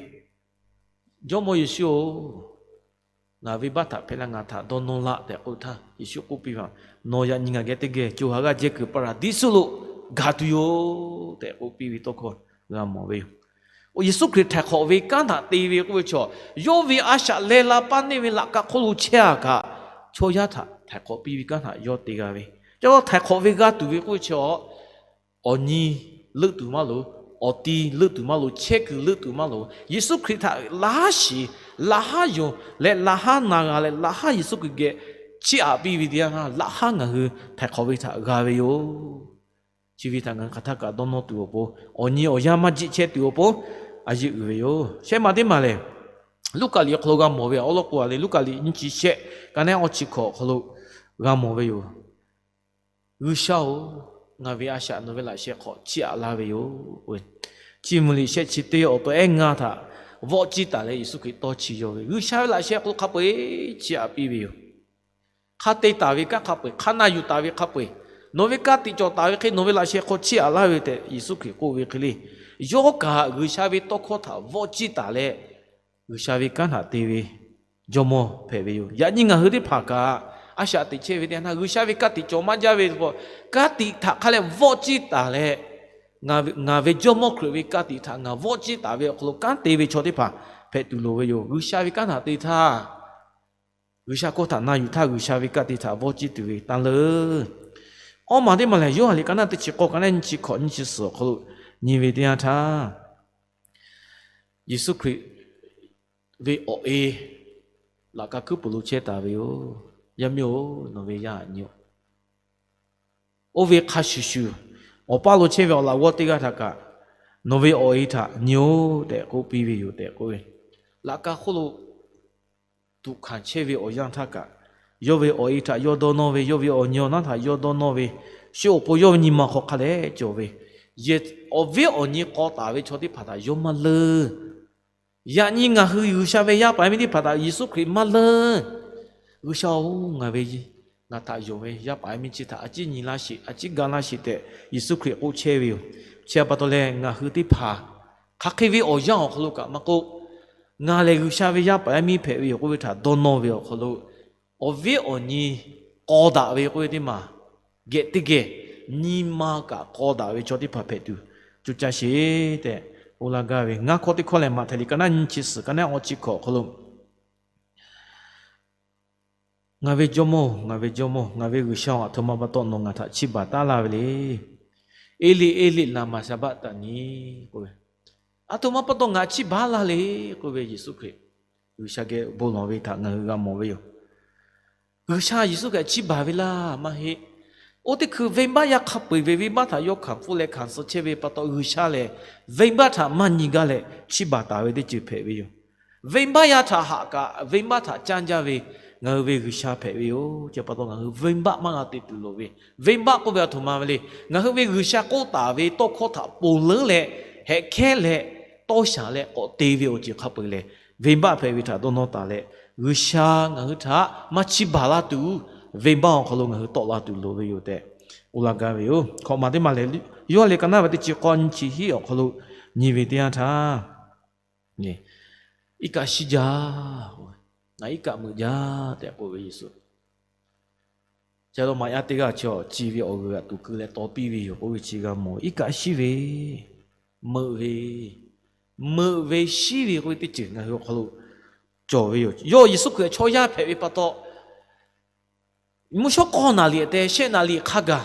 Jawˇmawˇ Yeˍsuˆ-oˬ, ngaˬ venˇbaˆ htaꞈ hpehˇ laˇ, ngaˬ htaꞈ dawˇ nawˇ laˇ tehꞈ k'oˆ htaˇ, Yeˍsuˆ k'oˆ piˇ ve, Nawˬ yaꞈ nyi ngaˬ geh teˇ geh co ha g'aˇ jehˇ kuiˬ Paˍraˍdiˇsuˆ lo gaˬ tuˬ yoˬ tehꞈ k'oˆ piˇ ve tawˇ hkawˇ g'a mawˬ ve yoˬ. Yeˍsuˆ Hkriꞈ htaiˍ hk'awꞈ ve kanˉ htaꞈ te ve k'oˆ ve chaw, yawˇ ve a shaꞈ leh la paˇ neˇ ve laꞈ ka hk'oˆ lo chehˇ-a kaꞈ, chaw yaˇ htaꞈ htaiˍ hk'awꞈ piˇ ve kanˉ htaꞈ yawˇ te g'a ve. Yawˇ htaiˍ hk'awꞈ ve g'a tuˬ ve k'oˆ ve chaw, awˬ nyi leuˆ tuˬ maˇ loˍ, awˬ ti leuˆ tuˬ maˇ loˍ, chehˇ kuiˬ leuˆ tuˬ maˇ loˍ. Yeˍsuˆ Hkriꞈ htaꞈ laꞈ haˉ shiˍ, laꞈ haˉ yonˍ leh laꞈ haˉ na g'a leh laꞈ haˉ Yeˍsuˆ Hkriꞈ geh chiˇ aꞈ piˇ ve teˇ yanˇ htaˇ, laꞈ haˉ ngaˬ hui htaiˍ hk'awꞈ ve htaꞈ g'a ve yoˬ. Chi ve htaꞈ ngaˬ hui hk'aˬ htaˇ kaꞈ dawˇ nawˇ tuˬ awˬ pon, awˬ nyi awˬ yanˇ maˇ jiˆ chehˇ tuˬ awˬ pon, a yeˇ uiˍ ve yoˬ. Shehˆ maˬ teˇ maˬ lehˬ, Luˉkaꞈ liꞈ awˬ hk'aw lo g'a mawˬ ve awˬ lawn k'o, a leh Luˉkaꞈ liꞈ nyiˇ chi shehˆ ka naˉ awˇ chi hkawꞈ awˬ hk'aw lo g'a mawˬ ve yoˬ. G'uiˬsha-oˬ, ngaˬ ve a shaꞈ nawˬ ve laꞈ sheh hk'aw chiˇ aꞈ laˇ ve yoˬ. Chi mvuh liꞈ shehˆ chi teˇ awˬ to ehˉ ngaˇ htaꞈ vawˆ ciˇ taˍ leh Yeˍsuˆ Hkriꞈ tawˇ chi yaw ve, G'uiˬsha ve laꞈ sheh hk'aw lo hk'a peu-eˬ chiˇ aꞈ piˇ ve yoˬ. Hk'a te taˍ ve kanˉ hk'a peu-eˬ, hk'a na yuˬ taˍ ve hk'a peu-eˬ, nawˬ ve ka tiꞈ cawˬ taˍ ve hk'e nawˬ ve laꞈ sheh hk'aw chiˇ aꞈ laˇ ve tehꞈ Yeˍsuˆ Hkriꞈ k'oˆ ve hk'e le, yawˇ kaꞈ G'uiˬsha ve tawˇ hkawˇ htaꞈ vawˆ ciˇ taˍ leh, G'uiˬsha ve kanˉ htaꞈ te ve jawˇmawˇ hpehꞈ ve yoˬ. Yaꞈ nyi ngaˬ hui teˇ hpaˍ kaꞈ a shaꞈ teꞈ chehˇ ve teˇ yanˇ htaˇ, G'uiˬsha ve ka tiꞈ cawˬ maˇ jaˇ ve k'o, ka tiꞈ htaꞈ hk'a leh vawˆ ciˇ taˍ leh, ngaˬ ve jawˇmawˇ Hkriꞈ ve ka tiꞈ htaꞈ ngaˬ vawˆ ciˇ taˍ ve awˬ hk'aw lo kanˉ te ve chaw teˇ hpaˍ hpehꞈ tuˬ loˍ ve yoˬ. G'uiˬsha ve kanˉ htaꞈ te htaˇ, G'uiˬsha hkawˇ htaꞈ na yuˬ htaˇ, G'uiˬsha ve ka tiꞈ htaꞈ vawˆ ciˇ tuˬ ve taˇ leuˉ. Awˇ maˬ teˇ maˬ lehˬ, Yoˇhanˬ liꞈ ka naˉ teˇ chi k'awˇ, ka naˉ nyiˇ chi hkawꞈ nyiˇ chi suhˍ awˬ hk'aw lo nyi ve teˇ yanˇ htaˇ, Yeˍsuˆ Hkriꞈ ve awˬ e laꞈ ka hkuiˉ puiˍ lo chehˇ taˍ ve yoˬ. Yaˇ miˇ-oˬ, nawˬ ve yaˇ htaꞈ nyi-oˬ. Oˇ ve hk'a shuˍ shuˍ, awˬ paˇ lo chehˇ ve awˬ laꞈ g'awˇ teˇ g'aˇ htaꞈ kaꞈ, nawˬ ve awˬ e htaꞈ nyi-oˬ tehꞈ k'oˆ piˇ ve yoˬ tehꞈ k'oˆ ve. Laꞈ ka hk'oˆ lo tuꞈ hkanˍ chehˇ ve awˬ yanˇ htaˇ kaꞈ, yawˇ ve awˬ e htaꞈ yawˇ dawˇ nawˇ ve, yawˇ ve awˬ nyi awˬ naˉ htaꞈ yawˇ dawˇ nawˇ ve, shu awˬ pon yawˇ ve nyi ma hk'aw hk'a dehꞈ cawˬ ve, yehˬ awˬ viˉ awˬ nyi k'aw taˍ ve chaw teˇ hpaˍ htaꞈ yawˇ maˇ leuˉ. Yaꞈ nyi ngaˬ hui G'uiˬsha ve yaˇ paˍ yaˇ miˇ teˇ hpaˍ htaꞈ Yeˍsuˆ Hkriꞈ maˇ leunˇ. G'uiˬsha-oˬ, ngaˬ ve, ngaˬ htaꞈ yonˍ ve yaˇ paˍ yaˇ miˇ chi htaꞈ a ciˉ nyi laˇ sheˍ, a ciˉ ga laˇ sheˍ tehꞈ Yeˍsuˆ Hkriꞈ k'oˆ chehˇ ve yoˬ. Chi pa taw leh ngaˬ hui teˇ hpaˍ hk'aˬ hk'e ve awˬ yanˇ awˬ hk'aw lo kaꞈ maˇ k'oˆ, ngaˬ lehˬ G'uiˬsha ve yaˇ paˍ yaˇ miˇ hpehꞈ ve yoˬ k'oˆ ve htaꞈ dawˇ nawˇ ve awˬ hk'aw lo, awˬ viˉ awˬ nyi k'aw daꞈ ve k'oˆ ve teˇ maˬ geh teˇ geh nyi ma kaꞈ k'aw daꞈ ve chaw teˇ hpaˍ hpehꞈ tuˬ co caˇ sheˍ tehꞈ k'oˆ laˇ gaˇ ve. Ngaˇ hkawˇ teˇ hkawˇ lehˬ, Maꞈhtehˍ liꞈ ka naˉ nyiˇ chi suhˍ ka naˉ awˇ chi hkawꞈ awˬ hk'aw lo, Ngaˬ ve Jawˇmawˇ-oˬ, ngaˬ ve Jawˇmawˇ, ngaˬ ve G'uiˬsha-oˬ, aˬ htoꞈ ma pa taw nawˬ ngaˬ htaꞈ chiˇ baˬ taˉ laˇ ve le. Eˇliˆ, Eˇliˆ, laˍmaˍ saˍbaˆtaˍniˆ k'oˆ ve, aˬ htoꞈ ma pa taw ngaˬ chiˇ baˬ laˇ le k'oˆ ve Yeˍsuˆ Hkriꞈ G'uiˬsha geh bon lawˬ ve htaꞈ ngaˬ hui g'a mawˬ ve yoˬ. G'uiˬsha Yeˍsuˆ Hkriꞈ chiˇ baˬ ve laˇ maˇ heˆ. Oˇ teˇ hkui venˇbaˆ yaˇ hk'a peu-eˬ ve venˇbaˆ htaꞈ yawˇ hkanˍ pfuhˇ leh hkanˍ suh chehˇ ve pa taw, G'uiˬsha lehˬ venˇbaˆ htaꞈ maˇ nyi gaˇ leh chiˇ baˬ taˍ ve teˇ ceuˬ hpehꞈ ve yoˬ. Venˇbaˆ yaˇ htaꞈ haꞈ kaꞈ venˇbaˆ htaꞈ caˇ jaˇ ve ngaˬ hui ve G'uiˬsha hpehꞈ ve yoˬ. Chi pa taw ngaˬ hui venˇbaˆ maˇ g'a te tuˬ loˍ ve. Venˇbaˆ k'oˆ ve aˬ htoꞈ ma ve le. Ngaˬ hui ve G'uiˬsha k'oˆ taˍ ve tawˇ hkawˇ htaꞈ ponˬ leuˉ leh, hehꞈ hkehˉ leh, tawˇ shaˍ leh k'awꞈ te ve awˬ ceuˬ hk'a peu-eˬ lehˬ, venˇbaˆ hpehꞈ ve htaꞈ dawˇ nawˇ taˍ leh, G'uiˬsha ngaˬ hui htaꞈ maˇ chiˇ baˬ laˇ tuˬ, venˇbaˆ awˬ hk'aw lo ngaˬ hui tawˆ la tuˬ loˍ ve yoˬ tehꞈ k'oˆ laˇ gaˇ ve yoˬ. Hkawꞈ maˬ teˇ maˬ lehˬ, Yoˇhanˬ liꞈ ka naˉ ve teˇ chi k'awˇ nyiˇ chi hiˆ awˬ hk'aw lo nyi ve teˇ yanˇ htaˇ, iˉ kaˆ shiˉ jaˇ, ngaˬ iˉ kaˆ meuꞈ jaˇ tehꞈ k'oˆ ve Yeˍsuˆ. Ca lo maꞈ yaˇ teˇ g'aˇ chi ci ve awˬ g'uiˬ g'aꞈ tuˬ keu leh taw piˇ ve yoˬ k'oˆ ve chi g'a mawˬ. Iˉ kaˆ shiˉ ve, meuꞈ ve, meuꞈ ve shiˉ ve k'oˆ ve teˇ ceuˬ ngaˬ hui awˬ hk'aw lo cawˬ ve yoˬ. Yawˇ Yeˍsuˆ Hkriꞈ chaw yaˇ hpehꞈ ve pa taw, mvuhˇ shawˉ k'awˇ naˍ liꞈ te shehˆ naˍ liꞈ hk'a gaˬ,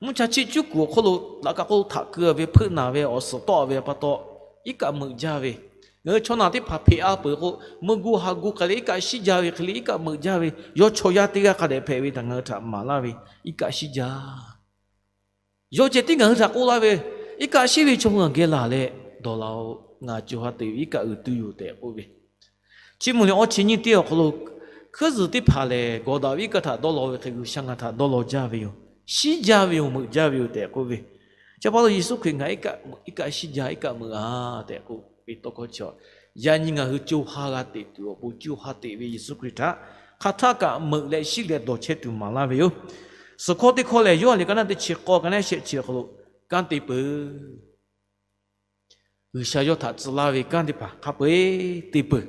mvuhˇ cha chiˆ cuˉ kuˬ awˬ hk'oˆ lo laꞈ ka hk'oˆ lo htaꞈ keu ve, hpeuˆ naˍ ve, awˬ suhˍ tawˆ ve pa taw, iˉ kaˆ meuꞈ jaˇ ve. Ngaˬ hui chaw naˬ teˇ hpaˍ hpeꞈ-a peuˬ k'o, meuˇ gu ha gu hk'e leh iˉ kaˆ shiˉ jaˇ ve hk'e leh iˉ kaˆ meuꞈ jaˇ ve, yawˇ chaw yaˇ teˇ g'aˇ hk'a dehꞈ hpehꞈ ve htaꞈ ngaˬ hui htaꞈ maˍ laˇ ve, iˉ kaˆ shiˉ jaˇ. Yawˇ ceh tiˉ ngaˬ hui htaꞈ k'oˆ laˇ ve, iˉ kaˆ shiˉ ve chaw hui ngaˬ geh laˬ leh dawˬ laˬ-oꞈ, ngaˬ co ha teꞈ ve iˉ kaˆ uiˍ tuˬ yoˬ tehꞈ k'oˆ ve. Chi mvuh liꞈ awˇ chi nyiˇ teˇ awˬ hk'aw lo, hkuiˉ zuhˬ teˇ hpaˍ lehˬ gawˬ daꞈ ve iˉ kaˆ htaꞈ dawˇ law ve hk'e, G'uiˬsha ngaˬ htaꞈ dawˇ law jaˇ ve yoˬ. Shiˉ jaˇ ve yoˬ, meuꞈ jaˇ ve yoˬ tehꞈ k'oˆ ve. Chi pa taw Yeˍsuˆ Hkriꞈ ngaˬ iˉ kaˆ shiˉ jaˇ, iˉ kaˆ meuꞈ-a tehꞈ k'oˆ ve tawˇ hkawˇ chi, yaꞈ nyi ngaˬ hui co ha g'a teꞈ tuˬ awˬ pon, co ha teꞈ ve Yeˍsuˆ Hkriꞈ htaꞈ hk'aˬ htaˆ kaꞈ meuꞈ leh shiˉ leh dawˬ chehˇ tuˬ maˍ laˇ ve yoˬ. Suhˍ hkawˇ teˇ hkawˇ lehˬ, Yoˇhanˬ liꞈ ka naˉ teˇ chi k'awˇ ka naˉ shehˆ chi awˬ hk'aw lo kanˉ te peuˬ. G'uiˬsha yawˇ htaꞈ tcuh laˇ ve kanˉ teˇ hpaˍ hk'a peu-eˬ te peuˬ.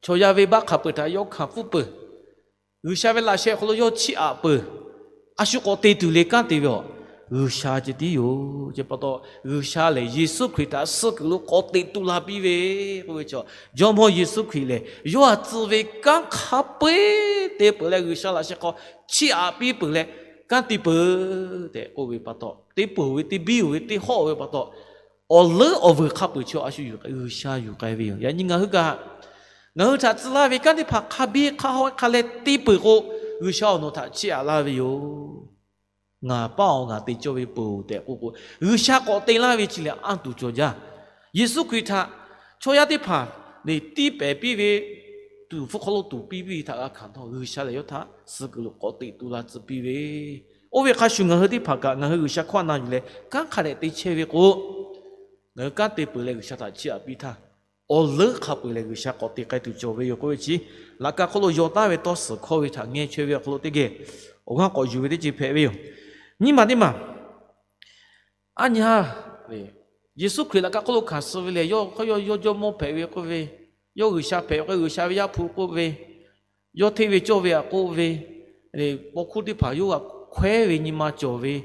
Chaw yaˇ venˇbaˆ hk'a peu-eˬ htaꞈ yawˇ hkanˍ pfuhˇ peuˬ. G'uiˬsha ve laꞈ sheh awˬ hk'aw lo yawˇ chiˇ aꞈ peuˬ. A shu k'awꞈ te tuˬ le kanˉ te ve aˬ, G'uiˬsha ceh tiˉ yoˬ. Chi pa taw, G'uiˬsha lehˬ Yeˍsuˆ Hkriꞈ htaꞈ suh kuiˬ lo k'awꞈ teꞈ tu la piˇ ve k'oˆ ve chaw, Jawˇmawˇ Yeˍsuˆ Hkriꞈ lehˬ yawˇ htaꞈ tcuh ve kanˉ hk'a peu-eˬ te peuˬ leh, G'uiˬsha laꞈ sheh hk'aw chiˇ aꞈ piˇ peuˬ leh, kanˉ te peuˬ tehꞈ k'oˆ ve pa taw, teˇ peuˬ-oˬ ve, teˇ biˇ-oˬ ve, teˇ hawˆ-oˬ ve pa taw, awˬ leuˉ awˬ vuiˬ hk'a peu-eˬ chi a shu yuˬ k'ai, G'uiˬsha yuˬ k'ai ve yoˬ. Yaꞈ nyi ngaˬ hui kaꞈ, ngaˬ hui htaꞈ tcuh laˇ ve kanˉ teˇ hpaˍ hk'a biˇ hk'a hawˆ hk'a leh te peuˬ k'o, G'uiˬsha awˬ nawˬ htaꞈ chiˇ aꞈ laˇ ve yoˬ. Ngaˬ paˇ-oˬ, ngaˬ te cawˇ ve peuˬ-oˬ tehꞈ k'oˆ k'o, G'uiˬsha k'awꞈ te laˇ ve chi lehˬ anˇ tuˬ cawˬ jaˇ. Yeˍsuˆ Hkriꞈ htaꞈ chaw yaˇ teˇ hpaˍ lehˬ tiˇ pehˍ piˇ ve, tuˍ hpfuhˇ hk'aw lo tuˍ piˇ piˇ ve htaꞈ g'a hkanˍ htawˇ, G'uiˬsha lehˬ yawˇ htaꞈ suh kuiˬ lo k'awꞈ teꞈ tu la tcuh piˇ ve. Oˇ ve hk'a shuˍ ngaˬ hui teˇ hpaˍ kaꞈ ngaˬ hui G'uiˬsha hkawˇ na yuˬ leh kanˉ hk'a dehꞈ te chehˇ ve k'o, ngaˬ hui kanˉ te peuˬ leh G'uiˬsha htaꞈ chiˇ aꞈ piˇ htaˇ, awˬ leuˉ hk'a peu-eˬ lehˬ G'uiˬsha k'awꞈ te k'ai tuˬ cawˬ ve yoˬ k'oˆ ve chi, laꞈ ka hk'oˆ lo yaw taˍ ve tawˇ suhˍ hkawˇ ve htaꞈ ngeh chaweh ve awˬ hk'aw lo teˇ geh awˬ g'aˇ k'awꞈ yuˬ ve teˇ ceuˬ hpehꞈ ve yoˬ. Nyiˇ maˬ teˇ maˬ, aˉ nyi ha, Yeˍsuˆ Hkriꞈ laꞈ ka hk'oˆ lo hkanˍ suh ve lehˬ, yawˇ hk'aˇ yawˇ yawˇ Jawˇmawˇ hpehꞈ ve k'oˆ ve, yawˇ G'uiˬsha hpehꞈ ve k'o G'uiˬsha ve Yaˇ hpu k'oˆ ve, yawˇ hteˇ ve cawˇ ve htaꞈ k'oˆ ve, paw hkuˇ teˇ hpaˍ yawˇ g'a hkawehˉ ve nyi ma cawˬ ve,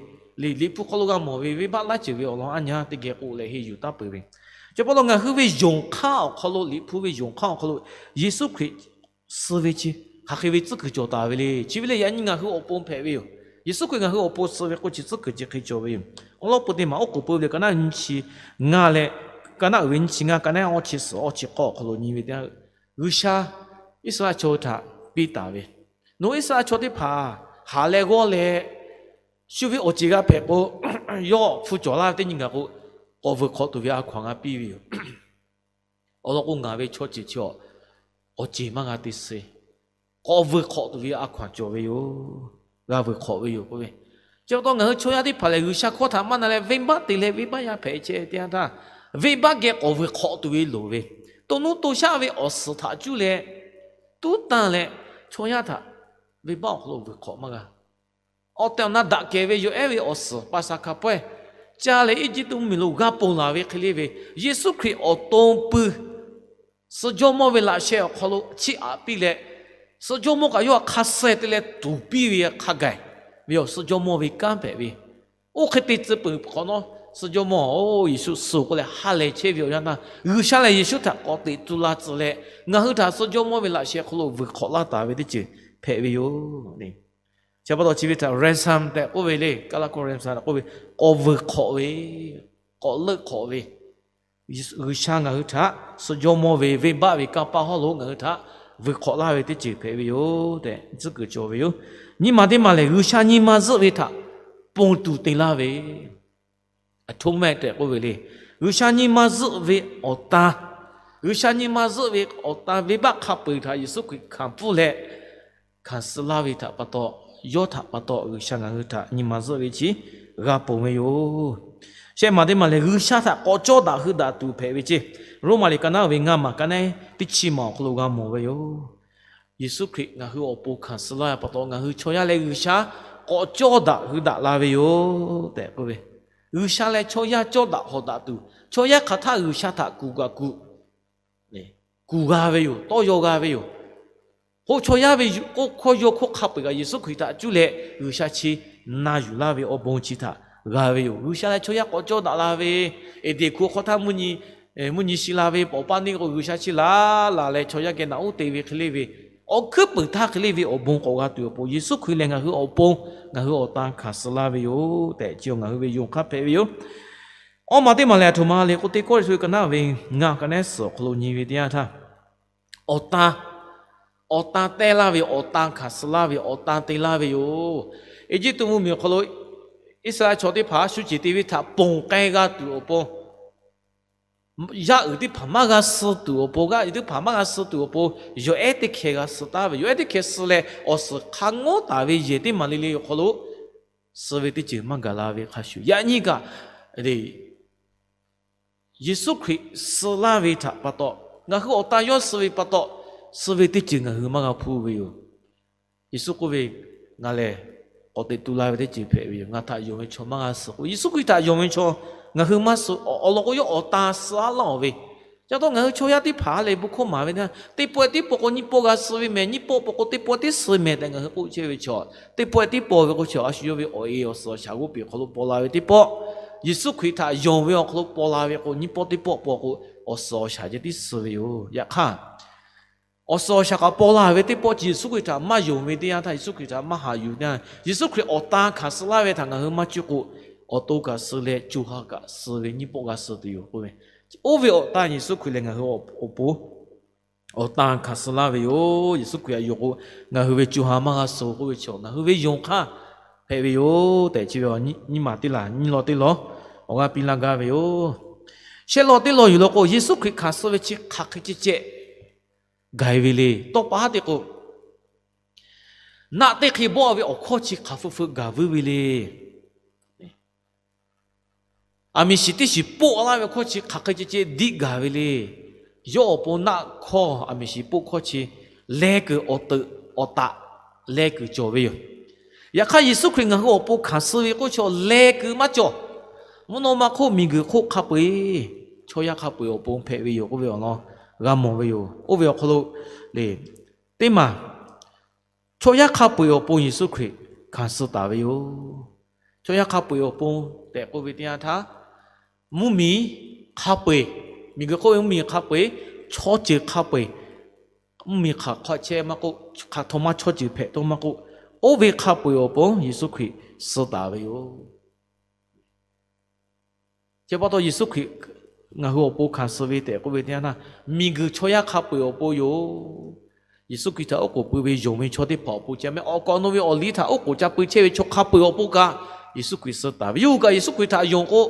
Liꞈ hpu hk'aw lo g'a mawˬ ve venˇbaˆ laˇ ceuˬ ve awˬ lawn aˉ nyi ha teˇ geh k'oˆ leh henˇ yuˬ taˍ peuˬ ve. Chi pa taw ngaˬ hui ve yonˍ hk'aˇ awˬ hk'aw lo, Liꞈ hpu ve yonˍ hk'aˇ awˬ hk'aw lo Yeˍsuˆ Hkriꞈ suh ve chi hk'aˬ hk'e ve tcuhˉ kuiˬ cawˬ taˍ ve le. Chi ve lehˬ yaꞈ nyi ngaˬ hui awˬ pon hpehꞈ ve yoˬ. Yeˍsuˆ Hkriꞈ ngaˬ hui awˬ pon suh ve k'o chi tcuhˉ kuiˬ chi hk'e cawˬ ve yoˬ. Awˬ lawn peu teˇ maˬ oˉ k'oˍ pui ve liꞈ ka naˉ nyiˇ chi ngaˇ leh, ka naˉ uiˍ ve nyiˇ chi ngaˇ, ka naˉ awˇ chi suhˍ awˇ chi k'awˇ awˬ hk'aw lo nyi ve teˇ yanˇ, G'uiˬsha Iˉsaˍreˍlaˆ chaw htaꞈ piˇ taˍ ve, nawˬ hui Iˉsaˍreˍlaˆ chaw teˇ hpaˍ haˍ leh g'awˇ leh shu ve awˬ ceˬ g'a hpehꞈ k'o, yawˇ hpu cawˬ laˇ ve teˇ nyi gaˬ k'o, k'awꞈ vuiˬ hk'awꞈ tuˬ ve a hkaw-anˬ g'a piˇ ve yoˬ. Awˬ lawn k'o, ngaˬ ve chaw ceuˬ chi awˬ ceˬ maˇ g'a te suh, k'awꞈ vuiˬ hk'awꞈ tuˬ ve a hkaw-anˬ cawˬ ve yoˬ. G'a vuiˬ hk'awꞈ ve yoˬ k'oˆ ve. Chi pa taw ngaˬ hui chaw yaˇ teˇ hpaˍ lehˬ G'uiˬsha hkawˇ htaꞈ maˇ na leh venˇbaˆ te leh venˇbaˆ yaˇ hpehꞈ chehˇ ve teˇ yanˇ htaˇ, venˇbaˆ geh k'awꞈ vuiˬ hk'awꞈ tuˬ ve loˍ ve yoˬ. to nuˇ to shaˆ ve awˬ suhˍ htaꞈ cuˇ leh tuˉ tanˇ leh chaw yaˇ htaꞈ venˇbaˆ awˬ hk'aw lo vuiˬ hk'awꞈ maˇ g'a. Awˬ tehˬ awˬ na daꞈ kehˬ ve yoˬ ehˉ ve awˬ suhˍ Paˍsaˍhkaˍ pawehˇ ca leh Eˇjiˇtuꞈ mvuhˇmiˬ lo g'a ponˬ laˬ ve hk'e le ve, Yeˍsuˆ Hkriꞈ awˬ to pui suh jawˇmawˇ ve laꞈ sheh awˬ hk'aw lo chiˇ aꞈ piˇ leh, suh jawˇmawˇ kaꞈ yawˇ htaꞈ hk'a suh te leh tuˍ piˇ ve hk'a gaˬ ve awˬ suh jawˇmawˇ ve kanˉ hpehꞈ ve. Oˇ hk'e te tcuh peuˬ hk'awꞈ nawˉ, suh jawˇmawˇ-oˬ, Yeˍsuˆ suh k'oˆ leh ha lehˬ chehˇ ve awˬ yanˇ htaˇ, G'uiˬsha lehˬ Yeˍsuˆ htaꞈ k'awꞈ teꞈ tu la tcuh leh, ngaˬ hui htaꞈ suh jawˇmawˇ ve laꞈ sheh hk'aw lo vuiˬ hk'awꞈ laˇ taˍ ve teˇ ceuˬ hpehꞈ ve yoˬ. Chi pa taw chi ve htaꞈ ransom tehꞈ k'oˆ ve le, Kaˇlaˇ hkawˇ ransom tehꞈ k'oˆ ve, k'awꞈ vuiˬ hk'awꞈ ve, k'awꞈ leuˆ hk'awꞈ ve, G'uiˬsha ngaˬ hui htaꞈ suh jawˇmawˇ ve venˇbaˆ ve kanˇ paˆ hawˉ lo ngaˬ hui htaꞈ vuiˬ hk'awꞈ laˇ ve teˇ ceuˬ hpehꞈ ve yoˬ tehꞈ tcuhˉ kuiˬ cawˬ ve yoˬ. Nyi ma teˇ ma lehˬ, G'uiˬsha nyi ma zuhˆ ve htaꞈ ponˬ tuˬ te laˇ ve, atonement tehꞈ k'oˆ ve le. G'uiˬsha nyi ma zuhˆ ve awˬ tan, G'uiˬsha nyi ma zuhˆ ve awˬ tan venˇbaˆ hk'a peu-eˬ htaꞈ Yeˍsuˆ Hkriꞈ hkanˍ pfuhˇ leh hkanˍ suh laˇ ve htaꞈ pa taw, yawˇ htaꞈ pa taw G'uiˬsha ngaˬ hui htaꞈ nyi ma zuhˆ ve chi g'a ponˬ ve yoˬ. Shehˆ ma teˇ ma lehˬ, G'uiˬsha htaꞈ k'awꞈ cawˇ daꞈ hui daꞈ tuˬ hpehꞈ ve ceˇ. Roˉmaꞈ liꞈ ka naˉ ve ngaˇ maˬ ka naˉ teˇ chi maˬ awˬ hk'aw lo g'a mawˬ ve yoˬ. Yeˍsuˆ Hkriꞈ ngaˬ hui awˬ pon hkanˍ suh laˇ ve pa taw, ngaˬ hui chaw yaˇ leh G'uiˬsha k'awꞈ cawˇ daꞈ hui daꞈ la ve yoˬ tehꞈ k'oˆ ve. G'uiˬsha leh chaw yaˇ cawˇ daꞈ hawˍ daꞈ tuˬ, chaw yaˇ hk'aˬ htaˇ G'uiˬsha htaꞈ kuˬ kaꞈ kuˬ, kuˬ g'a ve yoˬ, tawˇ yaw g'a ve yoˬ. K'o, chaw yaˇ ve k'oˆ hkawˇ yaw hk'oˆ hk'a peu-eˬ kaꞈ Yeˍsuˆ Hkriꞈ htaꞈ cuˇ leh G'uiˬsha chi na yuˬ laˇ ve awˬ bon chi htaꞈ g'a ve yoˬ. G'uiˬsha leh chaw yaˇ k'awꞈ cawˇ daꞈ la ve, Eˍdenˍ hkuˇ hk'awꞈ htaˇ mvuhˇ nyi shi la ve pawˍ paˇ neˇ k'o, G'uiˬsha chi laˬ laˬ leh chaw yaˇ geh naꞈ uˉ te ve hk'e le ve, awˬ hkuiˉ puiˍ htaˇ hk'e le ve awˬ bon k'awꞈ g'a tuˬ awˬ pon, Yeˍsuˆ Hkriꞈ lehˬ ngaˬ hui awˬ pon ngaˬ hui awˬ tan hkanˍ suh laˇ ve yoˬ tehꞈ chi ngaˬ hui ve yonˍ hk'aˇ hpehꞈ ve yoˬ. Awˇ ma teˇ ma lehˬ, a htoꞈ ma le k'oˆ, teˇ kawˇ le hto ve ka naˉ ve ngaˇ ka naˉ suhˍ awˬ hk'aw lo nyi ve teˇ yanˇ htaˇ, awˬ tan, awˬ tan teh laˇ ve, awˬ tan hkanˍ suh laˇ ve, awˬ tan te laˇ ve yoˬ. Eˇjiˇtuꞈ mvuhˇmiˬ awˬ hk'aw lo Iˉsaˍreˍlaˆ chaw teˇ hpaˍ shu ceˬ te ve htaꞈ ponˬ k'ai g'a tuˬ awˬ pon, yaˇ uiˍ teˇ hpaˍ maˇ g'a suh tuˬ awˬ pon, g'aˇ uiˍ teˇ hpaˍ maˇ g'a suh tuˬ awˬ pon, yawˬ ehˉ teˇ hkeh g'a suh taˍ ve. Yawˬ ehˉ teˇ hkeh suh leh awˬ suhˍ hk'a ngawˉ taˍ ve yehˬ teˇ maˬ le le awˬ hk'aw lo suh ve teˇ ceuˬ maˇ gaˬ la ve hk'a shuˍ, yaꞈ nyi kaꞈ Yeˍsuˆ Hkriꞈ suh laˇ ve htaꞈ pa taw, ngaˬ hui awˬ tan yawˇ suh ve pa taw, suh ve teˇ ceuˬ ngaˬ hui maˇ g'a hpuˇ ve yoˬ. Yeˍsuˆ k'oˆ ve, Ngaˬ lehˬ k'awꞈ teꞈ tu la ve teˇ ceuˬ hpehꞈ ve yoˬ. Ngaˬ htaꞈ yonˍ ve chaw maˇ g'a suh k'o, Yeˍsuˆ Hkriꞈ htaꞈ yonˍ ve chaw ngaˬ hui maˇ suh awˬ lawn k'o, yawˇ awˬ tan suh aˉ laˇ-oˬ ve. Ca taw ngaˬ hui chaw yaˇ teˇ hpaˍ lehˬ, bon hkawˇ maˍ ve teˇ, teˇ pawˆ teˇ pawˆ k'o nyiˇ pawˆ g'a suh ve mehˍ, nyiˇ pawˆ pawˆ k'o teˇ pawˆ teˇ suh mehˍ tehꞈ ngaˬ hui k'oˆ chehˇ ve chaw, teˇ pawˆ teˇ pawˆ ve k'o, chi a shu yawˇ ve awˬ e awˬ suhˍ awˬ shaˍ g'oˇ peˬ awˬ hk'aw lo paw la ve teˇ pawˆ, Yeˍsuˆ Hkriꞈ htaꞈ yonˍ ve awˬ hk'aw lo paw la ve k'o, nyiˇ pawˆ teˇ pawˆ paw k'o, awˬ suhˍ awˬ shaˍ ceh tiˉ suh ve yoˬ. Yaꞈ hk'aˇ, awˬ suhˍ awˬ shaˍ kaꞈ paw la ve teˇ pawˆ chi Yeˍsuˆ Hkriꞈ htaꞈ maˇ yonˍ ve teˇ yanˇ htaˇ, Yeˍsuˆ Hkriꞈ htaꞈ maˇ haꞈ yuˬ teˇ yanˇ, Yeˍsuˆ Hkriꞈ awˬ tan hkanˍ suh laˇ ve htaꞈ ngaˬ hui maˇ cuˇ k'o, awˬ to kaꞈ suh leh co ha kaꞈ suh ve nyiˇ pawˆ g'a suh tuˬ yoˬ k'oˆ ve. Oˇ ve awˬ tan Yeˍsuˆ Hkriꞈ lehˬ ngaˬ hui awˬ pon awˬ tan hkanˍ suh laˇ ve yoˬ. Yeˍsuˆ Hkriꞈ htaꞈ yonˍ k'o, ngaˬ hui ve co ha maˇ g'a suh k'oˆ ve chaw, ngaˬ hui ve yonˍ hk'aˇ hpehꞈ ve yoˬ tehꞈ chi ve nyiˇ maˬ teˇ laˬ nyiˇ law teˇ law awˬ g'aˇ piˇ laˇ gaˇ ve yoˬ. Shehˆ law teˇ law yuˬ law k'o, Yeˍsuˆ Hkriꞈ hkanˍ suh ve chi hk'aˬ hk'e ceh ceh gaˬ ve le. Tawˇ pa haˉ te k'o, naˆ teˇ hk'e bawˆ ve awˬ hkawˇ chi hk'aˬ hpfuhˇ hpfuhˇ gaˬ vuiˇ ve le. Aˬ miˍ shiˍ teˇ shiˍ poˆ laˇ ve hkawˇ chi hk'aˬ hk'e ceh ceh diˆ gaˬ ve le. Yawˇ awˬ pon naˆ hkawˇ aˬ miˍ shiˍ poˆ hkawˇ chi leh kuiˬ awˬ teuꞈ awˬ taꞈ leh kuiˬ cawˬ ve yoˬ. Yaꞈ hk'aˇ, Yeˍsuˆ Hkriꞈ ngaˬ hui awˬ pon hkanˍ suh ve k'oˆ chaw leh kuiˬ maˇ cawˬ. Mvuhˇ naw ma hk'oˆ miˬguiˬ hk'oˆ hk'a peu-eˬ, chaw yaˇ hk'a peu-eˬ awˬ pon hpehꞈ ve yoˬ k'oˆ ve awˬ lawn g'a mawˬ ve yoˬ. Oˇ ve awˬ hk'aw lo le, teˇ maˬ chaw yaˇ hk'a peu-eˬ awˬ pon Yeˍsuˆ Hkriꞈ hkanˍ suh taˍ ve yoˬ. Chaw yaˇ hk'a peu-eˬ awˬ pon tehꞈ k'oˆ ve teˇ yanˇ htaˇ, mvuhˇmiˬ hk'a peu-eˬ, miˬguiˬ hk'oˆ ve mvuhˇmiˬ hk'a peu-eˬ, chaw ceuˬ hk'a peu-eˬ, mvuhˇmiˬ hk'aˬ hk'aw chehˇ maˇ k'oˆ, hk'aˬ htoꞈ ma chaw ceuˬ hpehꞈ taw maˇ k'oˆ, oˇ ve hk'a peu-eˬ awˬ pon Yeˍsuˆ Hkriꞈ suh taˍ ve yoˬ. Chi pa taw Yeˍsuˆ Hkriꞈ ngaˬ hui awˬ pon hkanˍ suh ve tehꞈ k'oˆ ve teˇ yanˇ htaˇ, miˬguiˬ chaw yaˇ hk'a peu-eˬ awˬ pon yoˬ. Yeˍsuˆ Hkriꞈ htaꞈ oˉ k'oˍ pui ve yonˍ ve chaw teˇ hpaˍ awˬ pon ca meh, awˬ kaꞈ awˬ nu ve awˬ liˇ htaꞈ oˉ k'oˍ ca pui chehˇ ve chaw hk'a peu-eˬ awˬ pon kaꞈ Yeˍsuˆ Hkriꞈ suh taˍ ve yoˬ. Kaꞈ Yeˍsuˆ Hkriꞈ htaꞈ yonˍ k'o,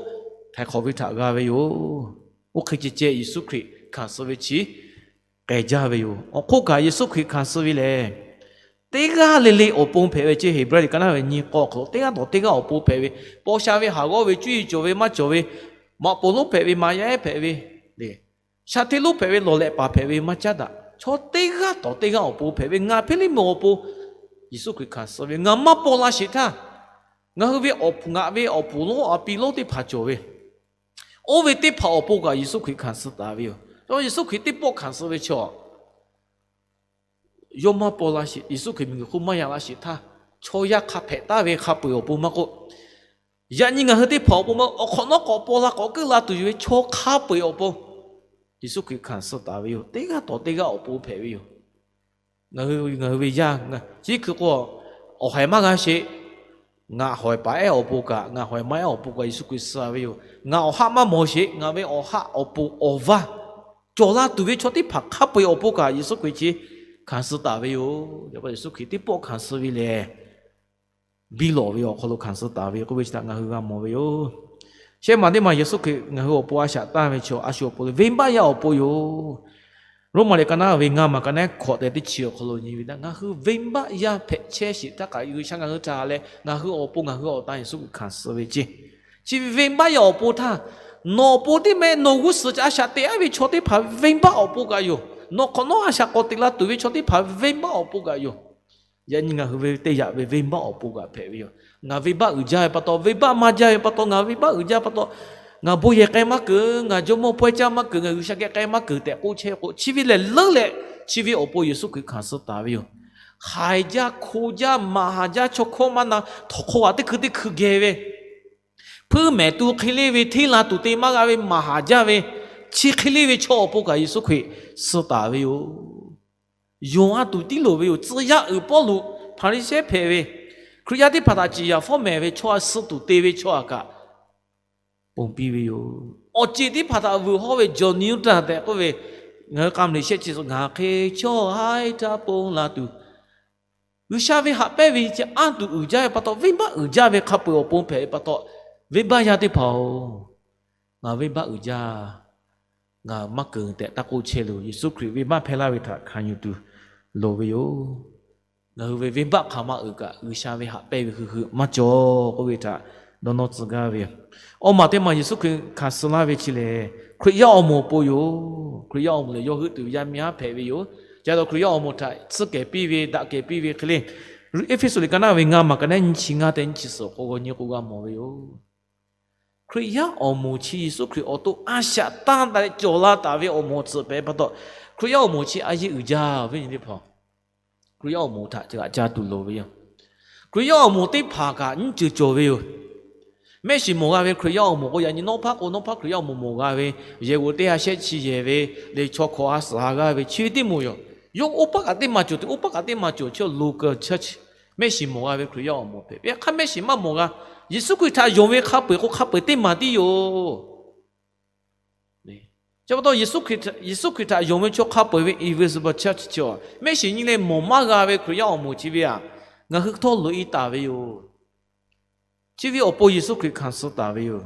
htaiˍ hk'awꞈ ve htaꞈ g'a ve yoˬ. Oˇ hk'e ceh ceh Yeˍsuˆ Hkriꞈ hkanˍ suh ve chi k'ehˬ jaˇ ve yoˬ. Awˬ hk'oˆ kaꞈ Yeˍsuˆ Hkriꞈ hkanˍ suh ve lehˬ, teˇ g'aˇ le le awˬ pon hpehꞈ ve ceˇ. Heˍbrehˇ liꞈ ka naˉ ve nyi k'awˇ hk'aw lo teˇ g'aˇ dawˬ teˇ g'aˇ awˬ pon hpehꞈ ve, paw sha ve haˍ g'awˇ ve cuˇ yiˍ cawˬ ve maˇ cawˬ ve, maꞈ poˍ lonˉ hpehꞈ ve maꞈ yaˇ ehˉ hpehꞈ ve le, Shaˍ hteˇ lonˉ hpehꞈ ve, lawˬ lehꞈ paˍ hpehꞈ ve maˇ caˉ daꞈ. Chaw teˇ g'aˇ tawˍ teˇ g'aˇ awˬ pon hpehꞈ ve, ngaˬ hpehˇ liˇ meuˇ awˬ pon Yeˍsuˆ Hkriꞈ hkanˍ suh ve yoˬ. Ngaˬ maˇ paw la sheˍ htaˇ, ngaˬ hui ve awˬ, ngaˬ ve awˬ puˍ lonˉ a pi lonˉ teˇ hpaˍ cawˬ ve, oˇ ve teˇ hpaˍ awˬ pon kaꞈ Yeˍsuˆ Hkriꞈ hkanˍ suh taˍ ve yoˬ. Yeˍsuˆ Hkriꞈ teˇ pawˆ hkanˍ suh ve chaw yawˇ maˇ paw la sheˍ, Yeˍsuˆ Hkriꞈ miˬguiˬ hk'oˆ maˇ ya la sheˍ htaˇ, chaw yaˇ hk'a hpehꞈ taˍ ve hk'a peu-eˬ awˬ pon maˇ k'oˆ, yaꞈ nyi ngaˬ hui teˇ hpaˍ awˬ pon maˇ, awˬ hk'awꞈ nawˉ k'awꞈ paw la k'awꞈ keuˆ la tuˬ yoˬ ve chaw hk'a peu-eˬ awˬ pon Yeˍsuˆ Hkriꞈ hkanˍ suh taˍ ve yoˬ. Teˇ g'aˇ tawˍ teˇ g'aˇ awˬ pon hpehꞈ ve yoˬ. Ngaˬ hui, ngaˬ hui ve yaˇ chi hkui k'o, awˬ haiˬ maˇ g'a sheˍ. Ngaˬ hawehˬ paˍ ehˉ awˬ pon kaꞈ, ngaˬ hawehˬ maˇ ehˉ awˬ pon kaꞈ Yeˍsuˆ Hkriꞈ suh ve yoˬ. Ngaˬ awˬ haˆ maˇ mawˬ sheˍ. Ngaˬ ve awˬ haˆ awˬ pon awˬ vaˇ cawˬ la tuˬ ve chaw teˇ hpaˍ hk'a peu-eˬ awˬ pon kaꞈ Yeˍsuˆ Hkriꞈ chi hkanˍ suh taˍ ve yoˬ. Yeˍsuˆ Hkriꞈ teˇ pawˆ hkanˍ suh ve lehˬ, biˇ lawꞈ ve awˬ hk'aw lo hkanˍ suh taˍ ve k'oˆ ve chi htaꞈ ngaˬ hui g'a mawˬ ve yoˬ. Shehˆ maˬ teˇ maˬ Yeˍsuˆ Hkriꞈ ngaˬ hui awˬ pon a shaꞈ tanˇ ve chaw, a shu awˬ pon lehˬ venˇbaˆ yaˇ awˬ pon yoˬ. Roˉmaꞈ liꞈ ka naˉ ve ngaˇ maˬ ka naˉ hkawꞈ tehꞈ teˇ chi awˬ hk'aw lo nyi ve htaˇ, ngaˬ hui venˇbaˆ yaˇ hpehꞈ chehˇ sheˍ htaˇ kaꞈ G'uiˬsha ngaˬ hui htaꞈ leh ngaˬ hui awˬ pon ngaˬ hui awˬ tan Yeˍsuˆ Hkriꞈ hkanˍ suh ve ceˇ. Chi ve venˇbaˆ yaˇ awˬ pon htaˇ, nawˬ awˬ pon teˇ meh nawˬ g'uˇ suhˍ a shaꞈ teꞈ aˉ ve chaw teˇ hpaˍ venˇbaˆ awˬ pon kaꞈ yoˬ. Nawˬ hk'awꞈ nawˉ a shaꞈ k'awꞈ teꞈ la tuˬ ve chaw teˇ hpaˍ venˇbaˆ awˬ pon kaꞈ yoˬ. Yaꞈ nyi ngaˬ hui ve teˇ yaꞈ ve venˇbaˆ awˬ pon kaꞈ hpehꞈ ve yoˬ. Ngaˬ venˇbaˆ uiˍ jaˇ ve pa taw, venˇbaˆ maˇ jaˇ ve pa taw, ngaˬ venˇbaˆ uiˍ jaˇ pa taw, ngaˬ bon yehˬ k'ai maˇ keunˍ, ngaˬ jawˇmawˇ pawehˇ caˇ maˇ keunˍ, ngaˬ G'uiˬsha geh k'ai maˇ keunˍ tehꞈ k'oˆ chehˇ k'o, chi ve lehˬ leuˉ leh chi ve awˬ pon Yeˍsuˆ Hkriꞈ hkanˍ suh taˍ ve yoˬ. Haiˬ jaˇ, hko jaˇ, maˍ haˍ jaˇ, chaw hkawˇ maˇ na, htawnˍ hk'aw g'aꞈ teˇ hkui teˇ hkui geh ve, hpuiˇ mehˍ tu hk'e le ve, hteˇ la tuˬ te maˇ g'a ve, maˍ haˍ jaˇ ve, chi hk'e le ve chaw awˬ pon kaꞈ Yeˍsuˆ Hkriꞈ suh taˍ ve yoˬ. Yonˍ a tuˬ tiˉ loˍ ve yoˬ. Tcuh yaˇ uiˍ Pawˇluꞈ Hpaˍriˍsehˇ hpehꞈ ve, Hkriꞈ yaˇ teˇ hpaˍ htaꞈ ciˍ yanˍ fawˉ mehˍ ve chaw a suh tuˬ te ve chaw htaꞈ kaꞈ ponˬ piˇ ve yoˬ. Awˬ ceˬ teˇ hpaˍ htaꞈ vuiˬ hawˇ ve John Newton tehꞈ k'oˆ ve, ngaˬ hui k'a meuˍ leh shehˆ chi suhˍ ngaˬ hk'e chaw haiˉ htaˇ ponˬ la tuˬ, G'uiˬsha ve haꞈ pehnˇ ve chi anˇ tuˬ uiˍ jaˇ ve pa taw, venˇbaˆ uiˍ jaˇ ve hk'a peu-eˬ awˬ pon hpehꞈ ve pa taw, venˇbaˆ yaˇ teˇ hpaˍ-oˬ, ngaˬ venˇbaˆ uiˍ jaˇ, ngaˬ maˇ keunˍ tehꞈ taˇ k'oˆ chehˇ loˬ. Yeˍsuˆ Hkriꞈ venˇbaˆ hpehˇ laˇ ve htaꞈ hkanˍ yuˬ tuˬ loˍ ve yoˬ. Ngaˬ hui ve venˇbaˆ hk'aˬ ma uiˍ kaꞈ G'uiˬsha ve haꞈ pehnˇ ve hui hui maˇ cawˬ k'oˆ ve htaꞈ dawˇ nawˇ tcuh gaˇ ve yoˬ. Awˇ maˬ teˇ maˬ Yeˍsuˆ Hkriꞈ hkanˍ suh laˇ ve chi lehˬ, Hkriꞈ yaˇ awˬ moˍ awˬ pon yoˬ. Hkriꞈ yaˇ awˬ moˍ lehˬ yawˇ heuˆ tuˬ ve yaˇ miˇ haˉ hpehꞈ ve yoˬ. Ca taw Hkriꞈ yaˇ awˬ moˍ htaꞈ tsuhˇ kehˬ piˇ ve, daꞈ kehˬ piˇ ve hk'e le, Eˇfeˇsuꞈ liꞈ ka naˉ ve ngaˇ maˬ ka naˉ nyiˇ chi ngaˇ tehꞈ nyiˇ chi suhˍ awˬ hk'aw g'aw nyi k'o g'a mawˬ ve yoˬ. Hkriꞈ yaˇ awˬ moˍ chi Yeˍsuˆ Hkriꞈ awˬ to a shaꞈ tanˇ taˍ leh cawˬ la taˍ ve awˬ moˍ awˬ tcuhꞈ hpehꞈ pa taw, Hkriꞈ yaˇ awˬ moˍ chi a yeˇ uiˍ jaˇ ve nyi teˇ hpaˍ, Hkriꞈ yaˇ awˬ moˍ htaꞈ ca g'aꞈ ca tuˬ loˍ ve yoˬ. Hkriꞈ yaˇ awˬ moˍ teˇ hpaˍ kaꞈ nyiˇ ceuˬ cawˬ ve yoˬ. Mehˆ shiˍ mawˬ g'a ve Hkriꞈ yaˇ awˬ moˍ k'o, yaꞈ nyi nawˉ hpaˇ k'o nawˉ hpaˇ Hkriꞈ yaˇ awˬ moˍ mawˬ g'a ve, yehˬ g'oꞈ teˇ ha shehˆ chi yehˬ ve, leh chaw hkawꞈ ha suhˍ ha g'aˇ ve chi ve teˇ moˍ yoˬ. Yawˇ oˇ paˆ kaꞈ teˇ maˬ cawˬ tuˬ, oˇ paˆ kaꞈ teˇ maˬ cawˬ chi local church, mehˆ shiˍ mawˬ g'a ve Hkriꞈ yaˇ awˬ moˍ hpehꞈ ve. Yaꞈ hk'aˇ mehˆ shiˍ maˇ mawˬ g'a, Yeˍsuˆ Hkriꞈ htaꞈ yonˍ ve hk'a peu-eˬ k'o hk'a peu-eˬ teˇ maˬ tiˉ yoˬ. Chi pa taw Yeˍsuˆ Hkriꞈ htaꞈ yonˍ ve chaw hk'a peu-eˬ ve invisible church chi, mehˆ shiˍ nyi leh mawˬ maˇ g'a ve Hkriꞈ yaˇ awˬ moˍ chi ve htaꞈ ngaˬ hui htawˇ loꞈ-e taˍ ve yoˬ. Chi ve awˬ pon Yeˍsuˆ Hkriꞈ hkanˍ suh taˍ ve yoˬ.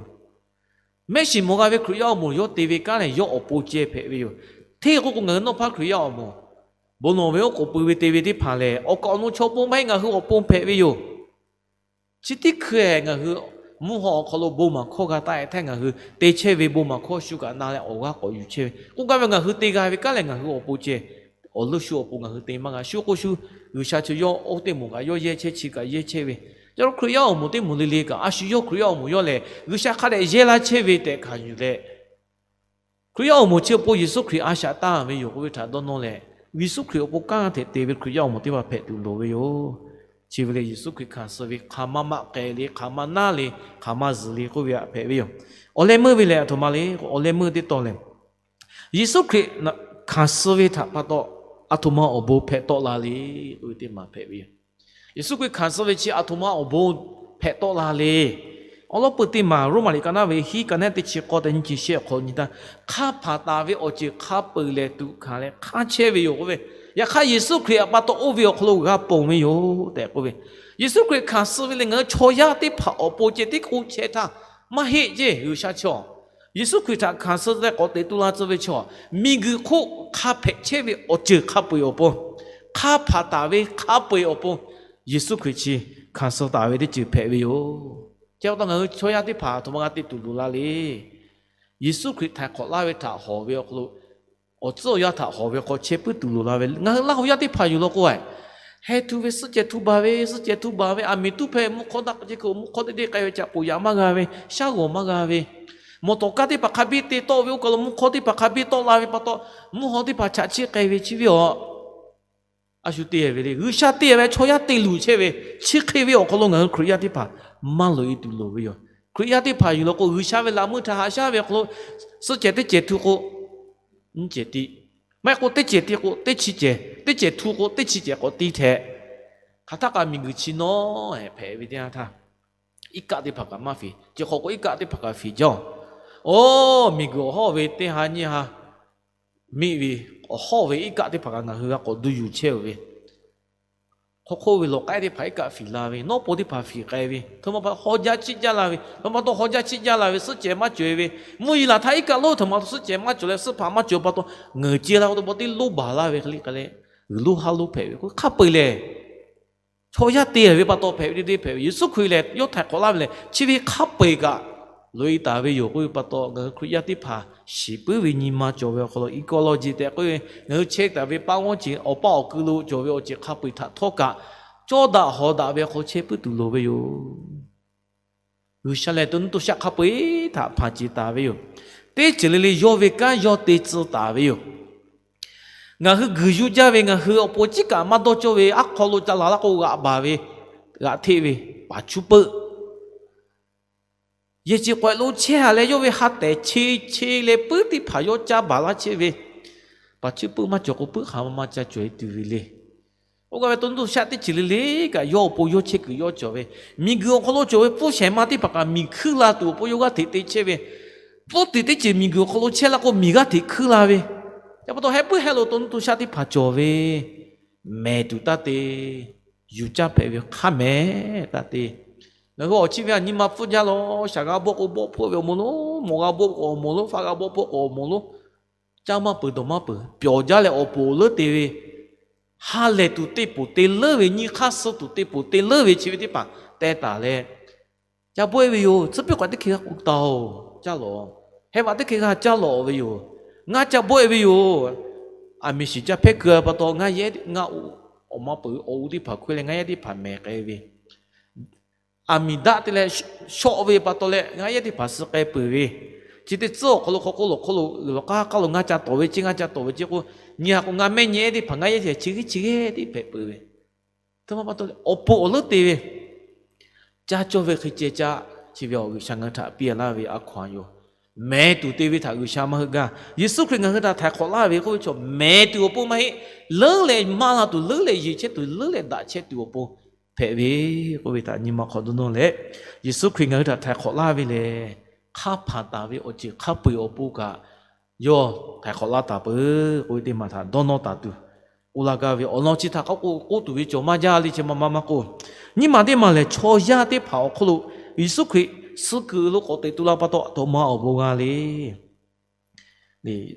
Mehˆ shiˍ mawˬ g'a ve Hkriꞈ yaˇ awˬ moˍ yawˇ te ve kanˉ lehˬ yawˇ awˬ pon ceh hpehꞈ ve yoˬ. Hteˇ k'o k'o ngaˬ hui nawˉ hpaˇ Hkriꞈ yaˇ awˬ moˍ, bon lawˬ ve oˉ k'oˍ pui ve te ve teˇ hpaˍ lehˬ, awˬ kaˍ awˬ nu chaw bon maˇ heˆ, ngaˬ hui awˬ pon hpehꞈ ve yoˬ. Chi teˇ hkui-eˬ ngaˬ hui mvuhˇ haw awˬ hk'aw lo bon maˍ hkawˇ g'a taˆ-e htaˇ ngaˬ hui te chehˇ ve bon maˍ hkawˇ shu kaꞈ na leh awˬ g'aˇ k'awꞈ yuˬ chehˇ ve k'oˆ gaˇ ve, ngaˬ hui te g'a ve kanˉ lehˬ ngaˬ hui awˬ pon ceh, awˬ leuˇ shu awˬ pon ngaˬ hui te maˇ g'a. Shu k'o shu G'uiˬsha chi yawˇ oˇ teˇ moˍ kaꞈ yawˇ yehˇ chehˇ, chi kaꞈ yehˇ chehˇ ve, ca lo Hkriꞈ yaˇ awˬ moˍ teˇ moˍ le le kaꞈ a shu yawˇ Hkriꞈ yaˇ awˬ moˍ yawˇ lehˬ G'uiˬsha hk'a dehꞈ yehˇ laˇ chehˇ ve tehꞈ hkanˍ yuˬ leh, Hkriꞈ yaˇ awˬ moˍ chi awˬ pon Yeˍsuˆ Hkriꞈ a shaꞈ tanˇ ve yoˬ k'oˆ ve htaꞈ dawˇ nawˇ leh, Yeˍsuˆ Hkriꞈ awˬ pon kanˉ hteꞈ te ve Hkriꞈ yaˇ awˬ moˍ teˇ hpaˍ hpehꞈ tuˬ loˍ ve yoˬ. Chi ve lehˬ Yeˍsuˆ Hkriꞈ hkanˍ suh ve hk'aˬ ma maˆ k'ai le, hk'aˬ ma naˉ le, hk'aˬ ma zuhˬ le k'oˆ ve htaꞈ hpehꞈ ve yoˬ. Awˬ leh meuˇ ve lehˬ aˬ htoꞈ ma le, awˬ leh meuˇ teˇ tawn lehˬ, Yeˍsuˆ Hkriꞈ hkanˍ suh ve htaꞈ pa taw, aˬ htoꞈ ma awˬ bon hpehꞈ tawˆ la le k'oˆ ve teˇ maˬ hpehꞈ ve yoˬ. Yeˍsuˆ Hkriꞈ hkanˍ suh ve chi aˬ htoꞈ ma awˬ bon hpehꞈ tawˆ la le. Awˬ lawn peuˬ teˇ maˬ Roˉmaꞈ liꞈ ka naˉ ve hiˉ ka naˉ teˇ chi k'awˇ tehꞈ nyiˇ chi shehˆ awˬ hk'aw nyi htaˇ, hk'a hpaˍ taˍ ve awˬ ceuˬ hk'a peu-eˬ lehˬ tuꞈ hkanˍ leh hk'anˇ chehˇ ve yoˬ k'oˆ ve, yaꞈ hk'aˇ Yeˍsuˆ Hkriꞈ htaꞈ pa taw oˇ ve awˬ hk'aw lo g'a ponˬ ve yoˬ tehꞈ k'oˆ ve, Yeˍsuˆ Hkriꞈ hkanˍ suh ve lehˬ ngaˬ hui chaw yaˇ teˇ hpaˍ awˬ pon ceh tiˉ k'oˆ chehˇ htaˇ, maˇ heˆ ceˇ. G'uiˬsha chaw Yeˍsuˆ Hkriꞈ htaꞈ hkanˍ suh leh k'awꞈ teꞈ tu la tcuh ve chaw, miˬguiˬ hk'oˆ hk'a hpehꞈ chehˇ ve awˬ ceuˬ hk'a peu-eˬ awˬ pon, hk'a hpaˍ taˍ ve hk'a peu-eˬ awˬ pon, Yeˍsuˆ Hkriꞈ chi hkanˍ suh taˍ ve teˇ ceuˬ hpehꞈ ve yoˬ. Chi pa taw ngaˬ hui chaw yaˇ teˇ hpaˍ aˬ htoꞈ ma g'a te tuˬ loˍ la le. Yeˍsuˆ Hkriꞈ htaiˍ hk'awꞈ laˇ ve htaꞈ hawˬ ve awˬ hk'aw lo awˬ tcuhˉ awˬ yanˇ htaꞈ hawˍ ve hk'aw chehˇ puiˉ tuˬ loˍ la ve. Ngaˬ hui Laˇ huˍ yaˇ teˇ hpaˍ yoˬ law k'o, heh htu ve suhˆ cehˬ htu baˬ ve, suhˆ cehˬ htu baˬ ve, aˬ miˍ tuˉ hpehˇ mvuhˇ hk'awˇ daꞈ k'o, mvuhˇ hk'awˇ teˇ deˇ k'ai ve ca k'oˍ yaꞈ maˇ g'a ve, shaˉ g'awˬ maˇ g'a ve, mawˬ tawˍ kaˇ teˇ hpaˍ hk'a biˇ te tawˆ ve, oˇ kaˬ lo mvuhˇ hk'awˇ teˇ hpaˍ hk'a biˇ tawˆ la ve pa taw, mvuhˇ hawˇ teˇ hpaˍ chaꞈ chiˆ k'ai ve chi ve awˬ, a shu te ve le. G'uiˬsha te ve chaw yaˇ te luˬ chehˇ ve, chi hk'e ve awˬ hk'aw lo ngaˬ hui Hkriꞈ yaˇ teˇ hpaˍ maˇ loꞈ e tuˬ loˍ ve yoˬ. Hkriꞈ yaˇ teˇ hpaˍ yoˬ law k'o, G'uiˬsha ve laꞈ meuˇ htaꞈ haꞈ shaˉ ve awˬ hk'aw lo, suhˆ cehˬ teˇ cehˬ htu k'o, nyiˇ cehˬ tiˇ, maˇ heˆ k'o teˇ cehˬ tiˇ k'o teˇ chi cehˬ, teˇ cehˬ htu k'o teˇ chi cehˬ k'awꞈ tiˇ hpehꞈ. Hk'aˬ htaˇ kaꞈ miˬguiˬ chi nawˉ hpehꞈ ve teˇ yanˇ htaˇ, iˉ kaˆ teˇ hpaˍ kaꞈ maˇ fiˍ. Chi hk'awꞈ k'o iˉ kaˆ teˇ hpaˍ kaꞈ fiˍ jaˇ. Oˬ, miˬguiˬ awˬ hawˉ ve teˇ ha nyiˇ ha miˆ ve, awˬ hawˉ ve iˉ kaˆ teˇ hpaˍ kaꞈ ngaˬ hui g'a k'awꞈ duˇ yuˬ chehˇ ve, hk'aw hk'oˆ ve lawˬ k'ai teˇ hpaˍ iˉ kaˆ fiˍ la ve, nawˉ po teˇ hpaˍ fiˍ k'ai ve, htoꞈ ma pa haw jaˇ chiˆ jaˇ la ve, htoꞈ ma pa taw haw jaˇ chiˆ jaˇ la ve, suhˆ cehˬ maˇ cawˬ e ve, mvuhˇ yeˬ laˬ htaˇ iˉ kaˆ lonˉ htoꞈ ma suhˆ cehˬ maˇ cawˬ leh suhˆ hpaꞈ maˇ cawˬ pa taw, ngeuˍ ce la k'o teˇ pa teˇ lonˉ baˬ laˇ ve hk'e le k'ai leh, g'uiˬ lonˉ haˉ lonˉ hpehꞈ ve k'o hk'a peu-eˬ lehˬ, chaw yaˇ te ve pa taw hpehꞈ ve teˇ deˇ hpehꞈ ve, Yeˍsuˆ Hkriꞈ lehˬ yawˇ htaiˍ hk'awꞈ laˇ ve lehˬ, chi ve hk'a peu-eˬ kaꞈ loꞈ e taˍ ve yoˬ k'oˆ ve pa taw, ngaˬ hui Hkriꞈ yaˇ teˇ hpaˍ shiˍ puiˉ ve nyi ma cawˬ ve awˬ hk'aw lo ecology tehꞈ k'oˆ ve, ngaˬ hui chehˇ taˍ ve paˆ g'awˇ ceuˬ awˬ paˇ awˬ ku lo cawˬ ve awˬ ceuˬ hk'a peu-eˬ htaꞈ htawˇ kaꞈ, cawˇ daꞈ hawˍ daꞈ ve awˬ hk'aw chehˇ puiˉ tuˬ loˍ ve yoˬ. G'uiˬsha lehˬ to nuˇ to shaˆ hk'a peu-eˬ htaꞈ hpanˍ ceˬ taˍ ve yoˬ. Teˇ ceuˬ le le yawˇ ve kanˉ yawˇ te tcuh taˍ ve yoˬ. Ngaˬ hui guiˬ yuˬ jaˇ ve, ngaˬ hui awˬ pon ciˉ kaꞈ maˇ dawˇ cawˇ ve, aˉ hk'aw lo ca laˬ laˇ k'o g'aꞈ baˬ ve, g'aꞈ hteˆ ve, paˍ chuˇ peuˆ, yehˬ ceˬ k'awehꞈ lo chehˇ a leh yawˇ ve ha tehˬ che che leh puiˉ teˇ hpaˍ yawˇ caˇ baˬ laˇ chehˇ ve, paˍ chuˇ peuˆ maˇ cawˬ k'o puiˉ hk'aˬ ma ma ca cawˬ e tuˬ ve le. Oˇ g'aˇ ve to nuˇ to shaˆ teˇ ceuˬ le le kaꞈ yawˇ awˬ pon yawˇ chehˇ kuiˬ yawˇ cawˬ ve, miˬguiˬ awˬ hk'aw lo cawˬ ve pfuhˇ shehˍ ma teˇ hpaˍ kaꞈ miˬ hkuiˇ la tuˬ awˬ pon yawˇ g'aˇ hteꞈ te chehˇ ve, pfuhˇ tiˍ teˇ ceuˬ miˬguiˬ awˬ hk'aw lo chehˇ laˇ k'o miˬ g'aˇ hteꞈ hkuiˇ la ve, ca pa taw heh puiˉ heh lo to nuˇ to shaˆ teˇ hpaˍ cawˬ ve, mehˍ tuˬ taˇ te, yuˬ caˇ hpehꞈ ve hk'a mehˍ taˇ te. Ngaˬ hui awˬ chi ve a nyi ma pfuhˇ jaˇ lawˬ, shaˍ g'a bawˆ k'o bawˆ hpfuhˆ ve awˬ moˍ lonˉ, mawˬ g'a bawˆ k'o awˬ moˍ lonˉ, faˆ g'a bawˆ k'o awˬ moˍ lonˉ, caˇ maˇ peuˬ dawˬ maˇ peuˬ, pyawˬ jaˇ leh awˬ poˍ awˬ leuˉ te ve, ha lehˬ tuˬ teˇ poˍ te leuˉ ve, nyi hk'aˇ suh tuˬ teˇ poˍ te leuˉ ve chi ve teˇ hpaˍ teh taˍ leh, ca bawˆ e ve yoˬ. Tcuhˉ piˇ k'awꞈ teˇ hkeh g'a k'oˆ taˍ-oˬ, caˇ lawˬ. Heh vaꞈ teˇ hkeh g'a caˇ lawˬ ve yoˬ. Ngaˇ ca bawˆ e ve yoˬ. Aˬ miˍ shiˍ caˇ hpehˇ keu pa taw ngaˇ yehˉ ngaˇ, awˬ ma peuˬ awˬ u teˇ hpaˍ hkawehˇ leh ngaˇ yehˉ teˇ hpaˍ mehˍ k'ai ve, aˬ miˍ daˆ te leh shawˆ ve pa taw leh ngaˇ yehˉ teˇ hpaˍ suh k'ai peuˬ ve, chi teˇ tcuhˉ awˬ hk'aw lo hk'aw k'oˆ lawˬ hk'oˆ lo g'uiˬ lawˬ k'aˉ k'aˉ lo ngaˇ ca tawˍ ve ceˇ, ngaˇ ca tawˍ ve ceˇ k'o, nyi ha k'o ngaˇ mehˆ nyi ehˉ teˇ hpaˍ ngaˇ yehˉ teˇ hpaˍ chi g'eˇ chi g'eˇ teˇ hpehꞈ peuˬ ve, htoꞈ ma pa taw leh awˬ poˍ awˬ leuˉ te ve, caˇ cawˇ ve hk'e ceh caˇ. Chi ve awˬ G'uiˬsha ngaˬ hui htaꞈ piˇ laˇ ve a hkaw-anˬ yoˬ. Mehˍ tuˬ te ve htaꞈ G'uiˬsha maˇ heuˆ gaˇ. Yeˍsuˆ Hkriꞈ ngaˬ hui htaꞈ htaiˍ hk'awꞈ laˇ ve k'oˆ ve chaw mehˍ tuˬ awˬ pon maˇ heˆ. Leuˉ leh maˇ la tuˬ, leuˉ leh yeˬ chehˇ tuˬ, leuˉ leh daꞈ chehˇ tuˬ awˬ pon hpehꞈ ve k'oˆ ve htaꞈ nyi ma hk'awꞈ dawˇ nawˇ leh, Yeˍsuˆ Hkriꞈ ngaˬ hui htaꞈ htaiˍ hk'awꞈ laˇ ve lehˬ, hk'a hpanˍ taˍ ve awˬ ceuˬ hk'a peu-eˬ awˬ pon kaꞈ yawˇ htaiˍ hk'awꞈ laˇ taˍ peuˬ k'oˆ ve teˇ maˬ htaꞈ dawˇ nawˇ taˍ tuˬ, oˇ la gaˇ ve awˬ lawn chi htaꞈ k'oˆ tuˬ ve cawˬ maˇ jaˇ le. Chi ma ma maˇ k'oˆ, nyiˇ maˬ teˇ maˬ lehˬ chaw yaˇ teˇ hpaˍ awˬ hk'oˆ lo Yeˍsuˆ Hkriꞈ suh kuiˬ lo k'awꞈ teꞈ tu la pa taw, a htoꞈ ma awˬ bon g'a le.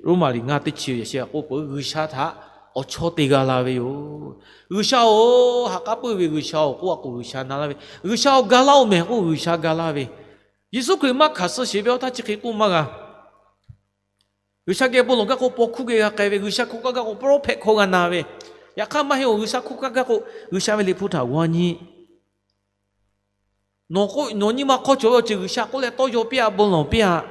Roˉmaꞈ liꞈ ngaˇ teˇ chi yaꞈ sheh k'oˆ peuˬ, G'uiˬsha htaꞈ awˬ chawˇ te g'a la ve yoˬ. G'uiˬsha-oˬ, ha k'aˉ puiˉ ve G'uiˬsha-oˬ k'oˆ a k'o G'uiˬsha na laˇ ve, G'uiˬsha-oˬ ga laˇ-oˬ mehˍ k'oˆ G'uiˬsha ga laˇ ve, Yeˍsuˆ Hkriꞈ maˇ hkanˍ suh sheˍ ve awˬ htaˇ chi hk'e k'oˆ maˇ g'a. G'uiˬsha geh bon lawˬ gaˇ k'o paw hkuˇ geh g'a k'ai ve, G'uiˬsha hk'oˆ kaˇ gaˇ k'o pawˇ hpehꞈ hkawˇ g'a na ve, yaꞈ hk'aˇ maˇ heˆ-oˬ. G'uiˬsha hk'oˆ kaˇ gaˇ k'o G'uiˬsha ve liꞈ hpu htaꞈ g'aw nyi. Nawˬ k'o nawˬ nyi ma hk'aw cawˬ ve awˬ ceuˬ G'uiˬsha k'oˆ leh tawˇ yaw piˇ-a, bon lawˬ piˇ-a.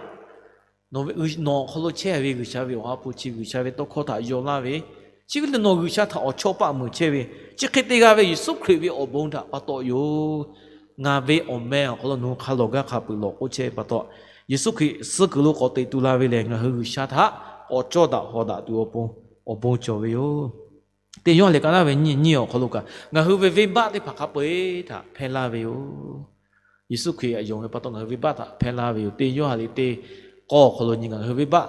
Nawˬ hk'aw lo chehˇ ve G'uiˬsha ve awˬ ha hpu chi G'uiˬsha ve tawˇ hkawˇ htaꞈ yaw laˇ ve, chi ve le nawˬ G'uiˬsha htaꞈ awˬ chawˇ paˆ meuˍ chehˇ ve, chi hk'e te g'a ve Yeˍsuˆ Hkriꞈ ve awˬ bon htaꞈ pa taw yoˬ. Ngaˬ ve awˬ meh awˬ hk'aw lo nawˬ hui hk'a lawˬ gaˇ hk'a peuˬ lawˬ k'oˆ chehˇ ve pa taw, Yeˍsuˆ Hkriꞈ suh kuiˬ lo k'awꞈ teꞈ tu la ve lehˬ, ngaˬ hui G'uiˬsha htaꞈ k'awꞈ cawˇ daꞈ hawˍ daꞈ tuˬ awˬ pon, awˬ bon cawˬ ve yoˬ. Teˇ Yoˇhanˬ lehˬ ka laˇ ve nyiˇ nyiˇ awˬ hk'aw lo kaꞈ, ngaˬ hui ve venˇbaˆ teˇ hpaˍ hk'a peu-eˬ htaꞈ hpehˇ laˇ ve yoˬ. Yeˍsuˆ Hkriꞈ yonˍ ve pa taw ngaˬ hui venˇbaˆ htaꞈ hpehˇ laˇ ve yoˬ. Teˇ Yoˇhanˬ liꞈ teˇ k'awˇ awˬ hk'aw lo nyi, ngaˬ hui venˇbaˆ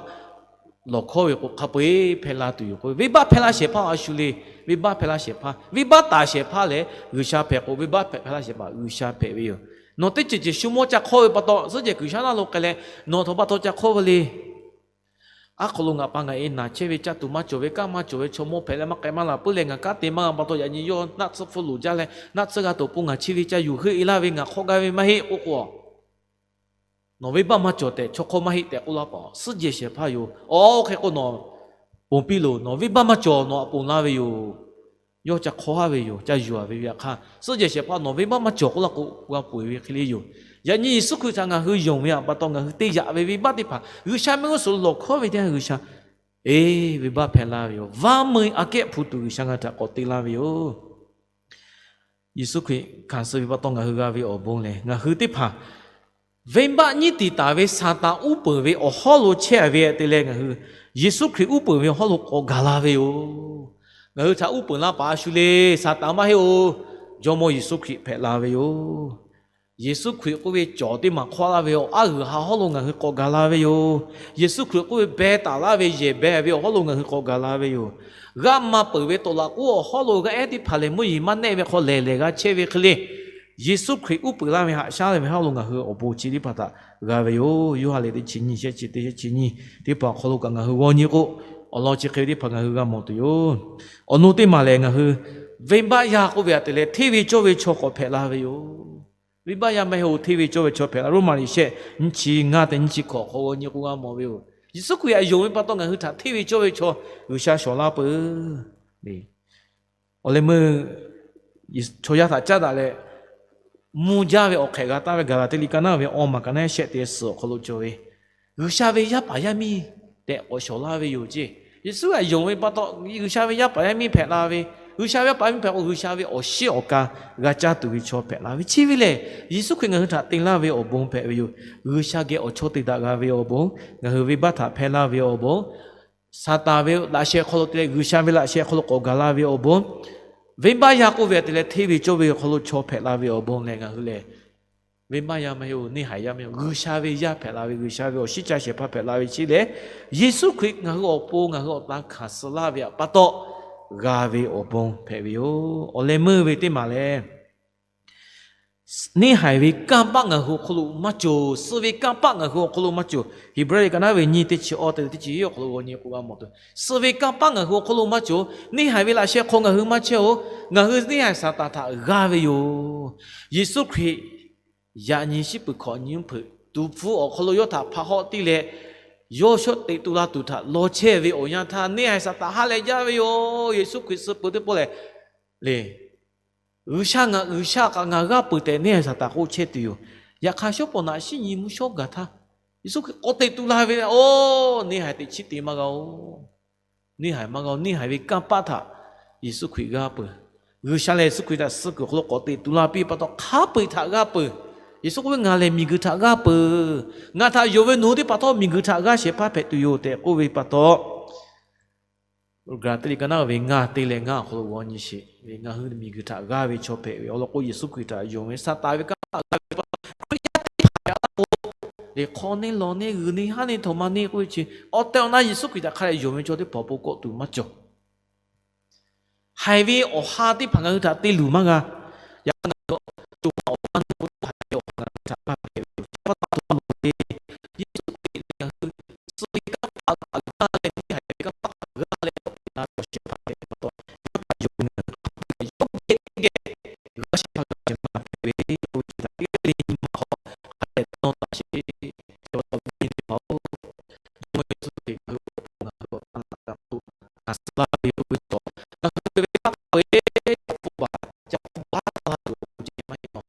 lawˬ hkawˇ ve k'o hk'a peu-eˬ hpehˇ laˇ tuˬ yoˬ k'o, venˇbaˆ hpehˇ laˇ shehˍ hpaˇ a shu le. Venˇbaˆ hpehˇ laˇ shehˍ hpaˇ, venˇbaˆ taˍ shehˍ hpaˇ lehˬ G'uiˬsha hpehꞈ k'o, venˇbaˆ hpehˇ laˇ shehˍ hpaˇ G'uiˬsha hpehꞈ ve yoˬ. Nawˬ teˇ ceuˬ ceuˬ shu mawˇ ca hk'awˇ ve pa taw, suhˉ jehˬ G'uiˬsha laˇ lo k'ai leh, nawˬ htaꞈ pa taw ca hk'awˇ ve le. Aˉ hk'aw lo ngaˬ pa ngaˬ e naˬ chehˇ ve, caˇ tuˬ maˇ cawˬ ve, kanˉ maˇ cawˬ ve, chaw mawˇ hpehꞈ leh maˇ k'ai maˇ la puiˉ leh ngaˬ kanˉ te maˇ g'a pa taw, yaꞈ nyi yawˇ naˆ tsuhˇ hpfuhˇ loˍ jaˇ leh naˆ tsuhˇ g'a tuˬ awˬ pon ngaˬ chi ve ca yuˬ heuˆ e laˇ ve, ngaˬ hk'awˇ gaˇ ve maˇ heˆ k'oˆ k'o, nawˬ venˇbaˆ maˇ cawˬ tehꞈ chaw hk'awˇ maˇ heˆ tehꞈ k'oˆ laˇ paˍ. Suhˉ jehˬ shehˍ hpaˇ yoˬ. Awˬ hk'e k'o nawˬ ponˬ piˇ loˬ. Nawˬ venˇbaˆ maˇ cawˬ, nawˬ aꞈ ponˬ laˇ ve yoˬ. Yawˇ ca hk'awˇ haˉ ve yoˬ, ca yuˬ-a ve yaꞈ hk'aˇ, suhˉ jehˬ shehˍ hpaˇ nawˬ venˇbaˆ maˇ cawˬ k'oˆ laˇ k'o, g'a peuˬ ve hk'e le yoˬ. Yaꞈ nyi Yeˍsuˆ Hkriꞈ htaꞈ ngaˬ hui yonˍ ve htaꞈ pa taw, ngaˬ hui te yaꞈ ve venˇbaˆ teˇ hpaˍ G'uiˬsha mehˆ g'uˇ suhˍ lo lawˬ hkawˉ ve teˇ yanˇ, G'uiˬsha, eˬ, venˇbaˆ hpehꞈ la ve yoˬ. Vaˇ meuˇ aꞈ kehˉ hpu tuˬ G'uiˬsha ngaˬ hui htaꞈ k'awꞈ te laˇ ve yoˬ. Yeˍsuˆ Hkriꞈ hkanˍ suh ve pa taw ngaˬ hui g'a ve awˬ bon lehˬ, ngaˬ hui teˇ hpaˍ venˇbaˆ nyiˉ tiˍ taˍ ve Saˍtanˍ uˉ peunˍ ve awˬ hawˉ lo chehˇ-a ve te leh, ngaˬ hui Yeˍsuˆ Hkriꞈ uˉ peunˍ ve awˬ hawˉ lo k'awꞈ gaˬ la ve yoˬ. Ngaˬ hui htaꞈ uˉ peunˍ laˇ paˍ a shu le, Saˍtanˍ maˇ heˆ-oˬ, Jawˇmawˇ Yeˍsuˆ Hkriꞈ hpehꞈ la ve yoˬ. Yeˍsuˆ Hkriꞈ k'oˆ ve cawˬ teˇ maˬ hk'awˆ laˇ ve awˬ aˉ g'uiˬ ha hawˉ lo ngaˬ hui k'awꞈ gaˬ la ve yoˬ. Yeˍsuˆ Hkriꞈ k'oˆ ve beh taˍ laˇ ve yehˬ beh ve awˬ hawˉ lo ngaˬ hui k'awꞈ gaˬ la ve yoˬ. G'aˇ ma peuˬ ve tawˍ laꞈ k'oˉ awˬ hawˉ lo g'aˇ ehˉ teˇ hpaˍ lehˬ, mvuhˇ yeˬ maˇ nehˆ ve hk'aw lehˬ lehˬ g'a chehˇ ve hk'e le, Yeˍsuˆ Hkriꞈ uˉ peunˍ laˇ ve haꞈ shaˉ ve hawˉ lo ngaˬ hui awˬ bon chi teˇ hpaˍ htaꞈ g'a ve yoˬ. Yoˇhanˬ lehˬ teˇ chi nyiˇ shehˆ chi teˇ shehˆ chi nyiˇ teˇ hpaˍ awˬ hk'aw lo kaꞈ ngaˬ hui g'aw nyi k'o, awˬ lawn chi hk'e ve teˇ hpaˍ ngaˬ hui g'a mawˬ tuˬ yoˬ. Awˬ nu teˇ maˬ lehˬ, ngaˬ hui venˇbaˆ yaˇ k'oˆ ve htaꞈ te leh hteˇ ve cawˇ ve chaw k'awꞈ hpehꞈ la ve yoˬ. Venˇbaˆ yaˇ maˇ heˆ-oˬ, hteˇ ve cawˇ ve chaw hpehꞈ la. Roˉmaꞈ liꞈ shehˆ nyiˇ chi ngaˇ tehꞈ nyiˇ chi hkawꞈ hk'aw g'aw nyi k'o g'a mawˬ ve yoˬ. Yeˍsuˆ Hkriꞈ htaꞈ yonˍ ve pa taw ngaˬ hui htaꞈ hteˇ ve cawˇ ve chaw G'uiˬsha shawˍ laˇ peuˬ. Awˬ leh meuˇ chaw yaˇ htaꞈ caˉ daꞈ leh mvuh jaˇ ve awˬ hk'ehꞈ g'a taˍ ve Gaˍlaˍtiˆ liꞈ ka naˉ ve awˇ maˬ ka naˉ shehˆ te suhˍ awˬ hk'aw lo cawˬ ve, G'uiˬsha ve yaˇ paˍ yaˇ miˇ tehꞈ k'awꞈ shawˍ laˇ ve yoˬ ceˇ. Yeˍsuˆ htaꞈ yonˍ ve pa taw, G'uiˬsha ve yaˇ paˍ yaˇ miˇ hpehꞈ la ve, G'uiˬsha ve yaˇ paˍ yaˇ miˇ hpehꞈ k'o, G'uiˬsha ve awˬ shiˉ awˬ ka g'a caˇ tuˬ ve chaw hpehꞈ la ve. Chi ve lehˬ, Yeˍsuˆ Hkriꞈ ngaˬ hui htaꞈ te laˇ ve awˬ bon hpehꞈ ve yoˬ. G'uiˬsha geh awˬ chawˇ te daꞈ g'a ve awˬ bon, ngaˬ hui venˇbaˆ htaꞈ hpehˇ laˇ ve awˬ bon, Saˍtanˍ ve laꞈ sheh hk'aw lo te leh G'uiˬsha ve laꞈ sheh hk'aw lo k'awꞈ gaˬ la ve awˬ bon, venˇbaˆ yaˇ k'oˆ ve htaꞈ te leh hteˇ ve cawˇ ve awˬ hk'aw lo chaw hpehꞈ la ve awˬ bon lehˬ, ngaˬ hui lehˬ venˇbaˆ yaˇ maˇ heˆ-oˬ, neˇ haiˬ yaˇ maˇ heˆ-oˬ, G'uiˬsha ve yaˇ hpehꞈ la ve, G'uiˬsha ve awˬ shiˉ caˇ shehˍ hpaˇ hpehꞈ la ve chi lehˬ, Yeˍsuˆ Hkriꞈ ngaˬ hui awˬ pon ngaˬ hui awˬ tan hkanˍ suh laˇ ve htaꞈ pa taw g'a ve awˬ bon hpehꞈ ve yoˬ. Awˬ leh meuˇ ve teˇ maˬ lehˬ, neˇ haiˬ ve kanˇ paˆ ngaˬ hui awˬ hk'aw lo maˇ cawˬ. Suh ve kanˇ paˆ ngaˬ hui awˬ hk'aw lo maˇ cawˬ. Heˍbrehˇ liꞈ ka naˉ ve nyiˇ teˇ chi awˇ te teˇ chi awˬ hk'aw lo g'aw nyi k'o g'a mawˬ tuˬ, suh ve kanˇ paˆ ngaˬ hui awˬ hk'aw lo maˇ cawˬ. Neˇ haiˬ ve laꞈ sheh hk'aw ngaˬ hui maˇ chehˇ-oˬ. Ngaˬ hui neˇ haiˬ Saˍtanˍ htaꞈ g'aˇ ve yoˬ. Yeˍsuˆ Hkriꞈ yaꞈ nyi shiˉ peuˬ hkawꞈ nyi mvuhˇ hpeuꞈ tuˍ hpfuh awˬ hk'aw lo yawˇ htaꞈ hpaˆ hawˆ tiˇ leh, yawˇ shawˉ teꞈ tu la tuˬ htaꞈ law chehˇ ve awˬ yanˇ htaˇ, neˇ haiˬ Saˍtanˍ ha leh jaˇ ve yoˬ. Yeˍsuˆ Hkriꞈ suh peuˬ teˇ pawˆ lehˬ, le, G'uiˬsha ngaˬ, G'uiˬsha kaꞈ ngaˬ g'aˇ peuˬ tehꞈ neˇ haiˬ Saˍtanˍ k'oˆ chehˇ tuˬ yoˬ. Yaꞈ hk'aˇ, shawˉ pawˍ naꞈ shiˉ nyi mvuhˇ shawˉ gaˬ htaˇ, Yeˍsuˆ Hkriꞈ k'awꞈ teꞈ tu la ve, oˬ, neˇ haiˬ teꞈ chiˉ te maˇ g'a-oˬ. Neˇ haiˬ maˇ g'a-oˬ. Neˇ haiˬ ve kanˇ paˆ htaꞈ Yeˍsuˆ Hkriꞈ g'aˇ peuˬ. G'uiˬsha lehˬ Yeˍsuˆ Hkriꞈ htaꞈ suh kuiˬ awˬ hk'aw lo k'awꞈ teꞈ tu la piˇ pa taw, hk'a peu-eˬ htaꞈ g'aˇ peuˬ. Yeˍsuˆ k'oˆ ve, Ngaˬ lehˬ miˬguiˬ htaꞈ g'aˇ peuˬ. Ngaˬ htaꞈ yonˍ ve nawˬ hui teˇ hpaˍ htawˇ miˬguiˬ htaꞈ g'aˇ shehˍ hpaˇ hpehꞈ tuˬ yoˬ tehꞈ k'oˆ ve pa taw, Gaˍlaˍtiˆ liꞈ ka naˉ ve ngaˇ te leh ngaˇ awˬ hk'aw lo g'aw nyi sheˍ ve, ngaˬ hui miˬguiˬ htaꞈ g'aˇ ve chaw hpehꞈ ve awˬ lawn k'o, Yeˍsuˆ Hkriꞈ htaꞈ yonˍ ve Saˍtanˍ ve kanˇ paˆ g'aˇ ve pa taw, Hkriꞈ yaˇ teˇ hpaˍ hpehꞈ la k'o, lehˬ hk'aw neˇ lawˬ neˇ g'uiˬ neˇ haˉ neˇ htawnˍ ma neˇ k'oˆ ve chi, awˬ tehˬ awˬ na Yeˍsuˆ Hkriꞈ htaꞈ hk'a dehꞈ yonˍ ve chaw teˇ hpaˍ awˬ pon kawˆ tuˬ maˇ cawˬ. Haiˬ ve awˬ ha teˇ hpaˍ ngaˬ hui htaꞈ te luˬ maˇ g'a. Yaꞈ hk'aˇ ngaˬ hui co ha awˬ paˇ na k'o, haiˬ ve awˬ ha ngaˬ hui htaꞈ g'aˇ hpehꞈ ve yoˬ. Chi pa taw awˬ lawn k'o, Yeˍsuˆ Hkriꞈ lehˬ ngaˬ hui suh ve kanˇ paˆ htaꞈ g'aˇ leh, neˇ haiˬ ve kanˇ paˆ htaꞈ g'aˇ leh, awˬ tehˬ awˬ na ve awˬ shehˍ hpaˇ hpehꞈ ve pa taw, yawˇ htaꞈ yonˍ ve ngaˬ hui hk'a peu-eˬ yawˇ geh teˇ geh g'a shehˍ hpaˇ g'a shehˍ ma hpehꞈ ve, yawˇ ve htaꞈ teˇ g'aˇ le nyi ma hk'aw hk'a dehꞈ nawˇ taˍ sheˍ. Chi pa taw awˬ viˉ nyi teˇ hpaˍ-oˬ, Jawˇmawˇ Yeˍsuˆ Hkriꞈ ngaˬ hui awˬ pon ngaˬ hui awˬ hk'aˇ suh laˇ ve yoˬ k'oˆ ve tawˇ, ngaˬ hui ve kanˇ paˆ ve awˬ hk'oˆ baˬ ca baˆ taˍ la tuˬ awˬ pon ceh maˇ heˆ ma.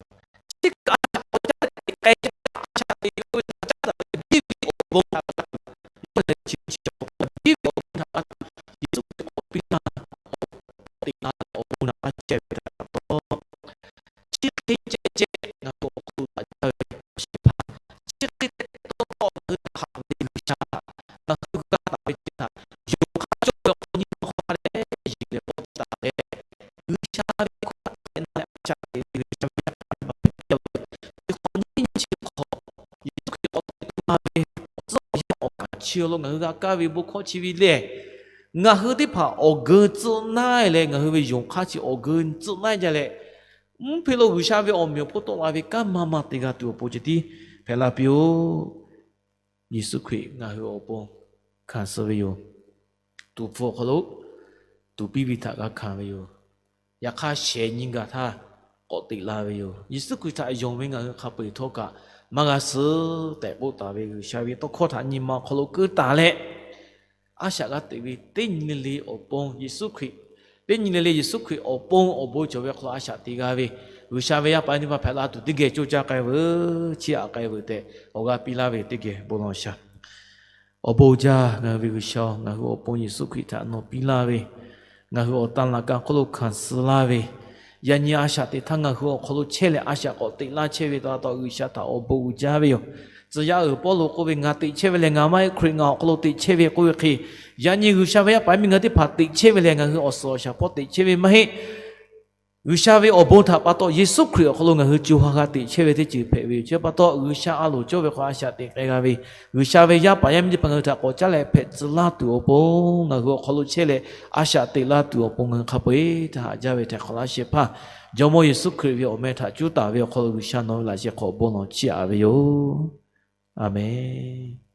Chi kaꞈ a shaꞈ k'aw caˉ teꞈ k'ai caˇ a shaꞈ teꞈ yawˇ ve htaꞈ caˉ daꞈ ve biˇ ve awˬ bon htaꞈ g'a tuˬ, yawˇ lehˬ chi chi awˬ pon biˇ ve awˬ bon htaꞈ g'a tuˬ, Yeˍsuˆ Hkriꞈ k'awꞈ piˇ laˇ, k'awꞈ teꞈ la leh awˬ bon htaꞈ g'a chehˇ ve htaꞈ pa taw, chi hk'e ceh ceh ngaˬ hui awˬ hk'aw lo taꞈ jaˇ ve awˬ shehˍ hpaˇ, chi hk'e ceh tawˇ tawˆ ngaˬ hui htaꞈ haꞈ ve G'uiˬsha htaꞈ ngaˬ hui g'a taˍ ve ceh htaꞈ yonˍ hk'aˇ cawˇ ve awˬ hk'aw nyi ma hk'aw hk'a dehꞈ yeˬ leh paw taˍ leh, G'uiˬsha ve hkawˇ htaꞈ hk'e na leh a shaꞈ teꞈ ve G'uiˬsha ve yaˇ paˍ yaˇ miˇ hpehꞈ ve, chi hk'awꞈ nyiˇ nyiˇ chi hk'awꞈ Yeˍsuˆ Hkriꞈ k'awꞈ teꞈ tu la ve awˬ tcuhˉ awˬ yanˇ awˬ kaˍ chi awˬ lo ngaˬ hui g'a kaˇ ve bon hkawˇ chi ve lehˬ, ngaˬ hui teˇ hpaˍ awˬ geu tcuhˆ naˇ leh ngaˬ hui ve yonˍ hk'aˇ chi awˬ geu tcuhˆ naˇ jaˇ leh, mvuhˇ hpe lo G'uiˬsha ve awˬ meꞈ awˬ hponˇ tawˆ la ve kanˉ maˇ maˇ te g'a tuˬ awˬ pon ceh tiˉ hpehꞈ la piˇ-oˆ. Yeˍsuˆ Hkriꞈ ngaˬ hui awˬ pon hkanˍ suh ve yoˬ. Tuˍ hpfuh awˬ hk'aw lo tuˍ piˇ ve htaꞈ g'a hkanˍ ve yoˬ. Yaꞈ hk'aˇ shehˍ nyi gaˬ htaˇ k'awꞈ teꞈ la ve yoˬ. Yeˍsuˆ Hkriꞈ htaꞈ yonˍ ve ngaˬ hui hk'a peu-eˬ htawˇ kaꞈ maˇ g'a suhˉ tehꞈ k'oˆ taˍ ve G'uiˬsha ve tawˇ hkawˇ htaꞈ nyi ma awˬ hk'aw lo keu taˍ leh, a shaꞈ g'a teꞈ ve teˇ nyi le le awˬ pon Yeˍsuˆ Hkriꞈ, teˇ nyi le le Yeˍsuˆ Hkriꞈ awˬ pon awˬ bon cawˬ ve hk'aw lo a shaꞈ teꞈ g'a ve, G'uiˬsha ve yaˇ paˍ yaˇ miˇ teˇ hpaˍ hpehꞈ la tuˬ teˇ geh coˇ caˇ k'ai veuˬ, chiˇ aꞈ k'ai veuˬ tehꞈ awˬ g'aˇ piˇ laˇ ve teˇ geh bon lawˬ shaˍ. Awˬ bon uiˍ jaˇ, ngaˬ hui ve G'uiˬsha-oˬ, ngaˬ hui awˬ pon Yeˍsuˆ Hkriꞈ htaꞈ nawˬ piˇ laˇ ve, ngaˬ hui awˬ tan laꞈ ka hk'oˆ lo hkanˍ suh laˇ ve, yaꞈ nyi a shaꞈ teꞈ htaˇ ngaˬ hui awˬ hk'aw lo chehˇ leh a shaꞈ k'awꞈ teꞈ laˇ chehˇ ve pa taw G'uiˬsha htaꞈ awˬ bon uiˍ jaˇ ve yoˬ. Tcuh yaˇ uiˍ Pawˇluꞈ k'oˆ ve, Ngaˬ teꞈ chehˇ ve lehˬ ngaˬ maˇ heˆ, Hkriꞈ ngaˬ awˬ hk'aw lo teꞈ chehˇ ve k'oˆ ve hk'e, yaꞈ nyi G'uiˬsha ve yaˇ paˍ yaˇ miˇ ngaˬ hui teˇ hpaˍ teꞈ chehˇ ve lehˬ ngaˬ hui awˬ suhˍ awˬ shaˍ hpawˇ teꞈ chehˇ ve maˇ heˆ. G'uiˬsha ve awˬ bon htaꞈ pa taw Yeˍsuˆ Hkriꞈ awˬ hk'aw lo ngaˬ hui co ha g'a teꞈ chehˇ ve teˇ ceuˬ hpehꞈ ve yoˬ. Chi pa taw G'uiˬsha a loˍ cawˇ ve hk'aw a shaꞈ teꞈ k'ai g'a ve, G'uiˬsha ve yaˇ paˍ yaˇ miˇ teˇ hpaˍ ngaˬ hui htaꞈ k'awꞈ caˉ leh hpehꞈ tcuh laˇ tuˬ awˬ pon, ngaˬ hui awˬ hk'aw lo chehˇ leh a shaꞈ teꞈ laˇ tuˬ awˬ pon ngaˬ hui hk'a peu-eˬ htaꞈ haꞈ jaˇ ve htaꞈ hk'awꞈ laˇ shehˍ hpaˇ Jawˇmawˇ Yeˍsuˆ Hkriꞈ ve awˬ meh htaꞈ cuˉ taˍ ve awˬ hk'aw lo G'uiˬsha nawˬ ve laꞈ sheh hk'awꞈ bon lawˬ chiˇ aꞈ ve yoˬ. A menˬ.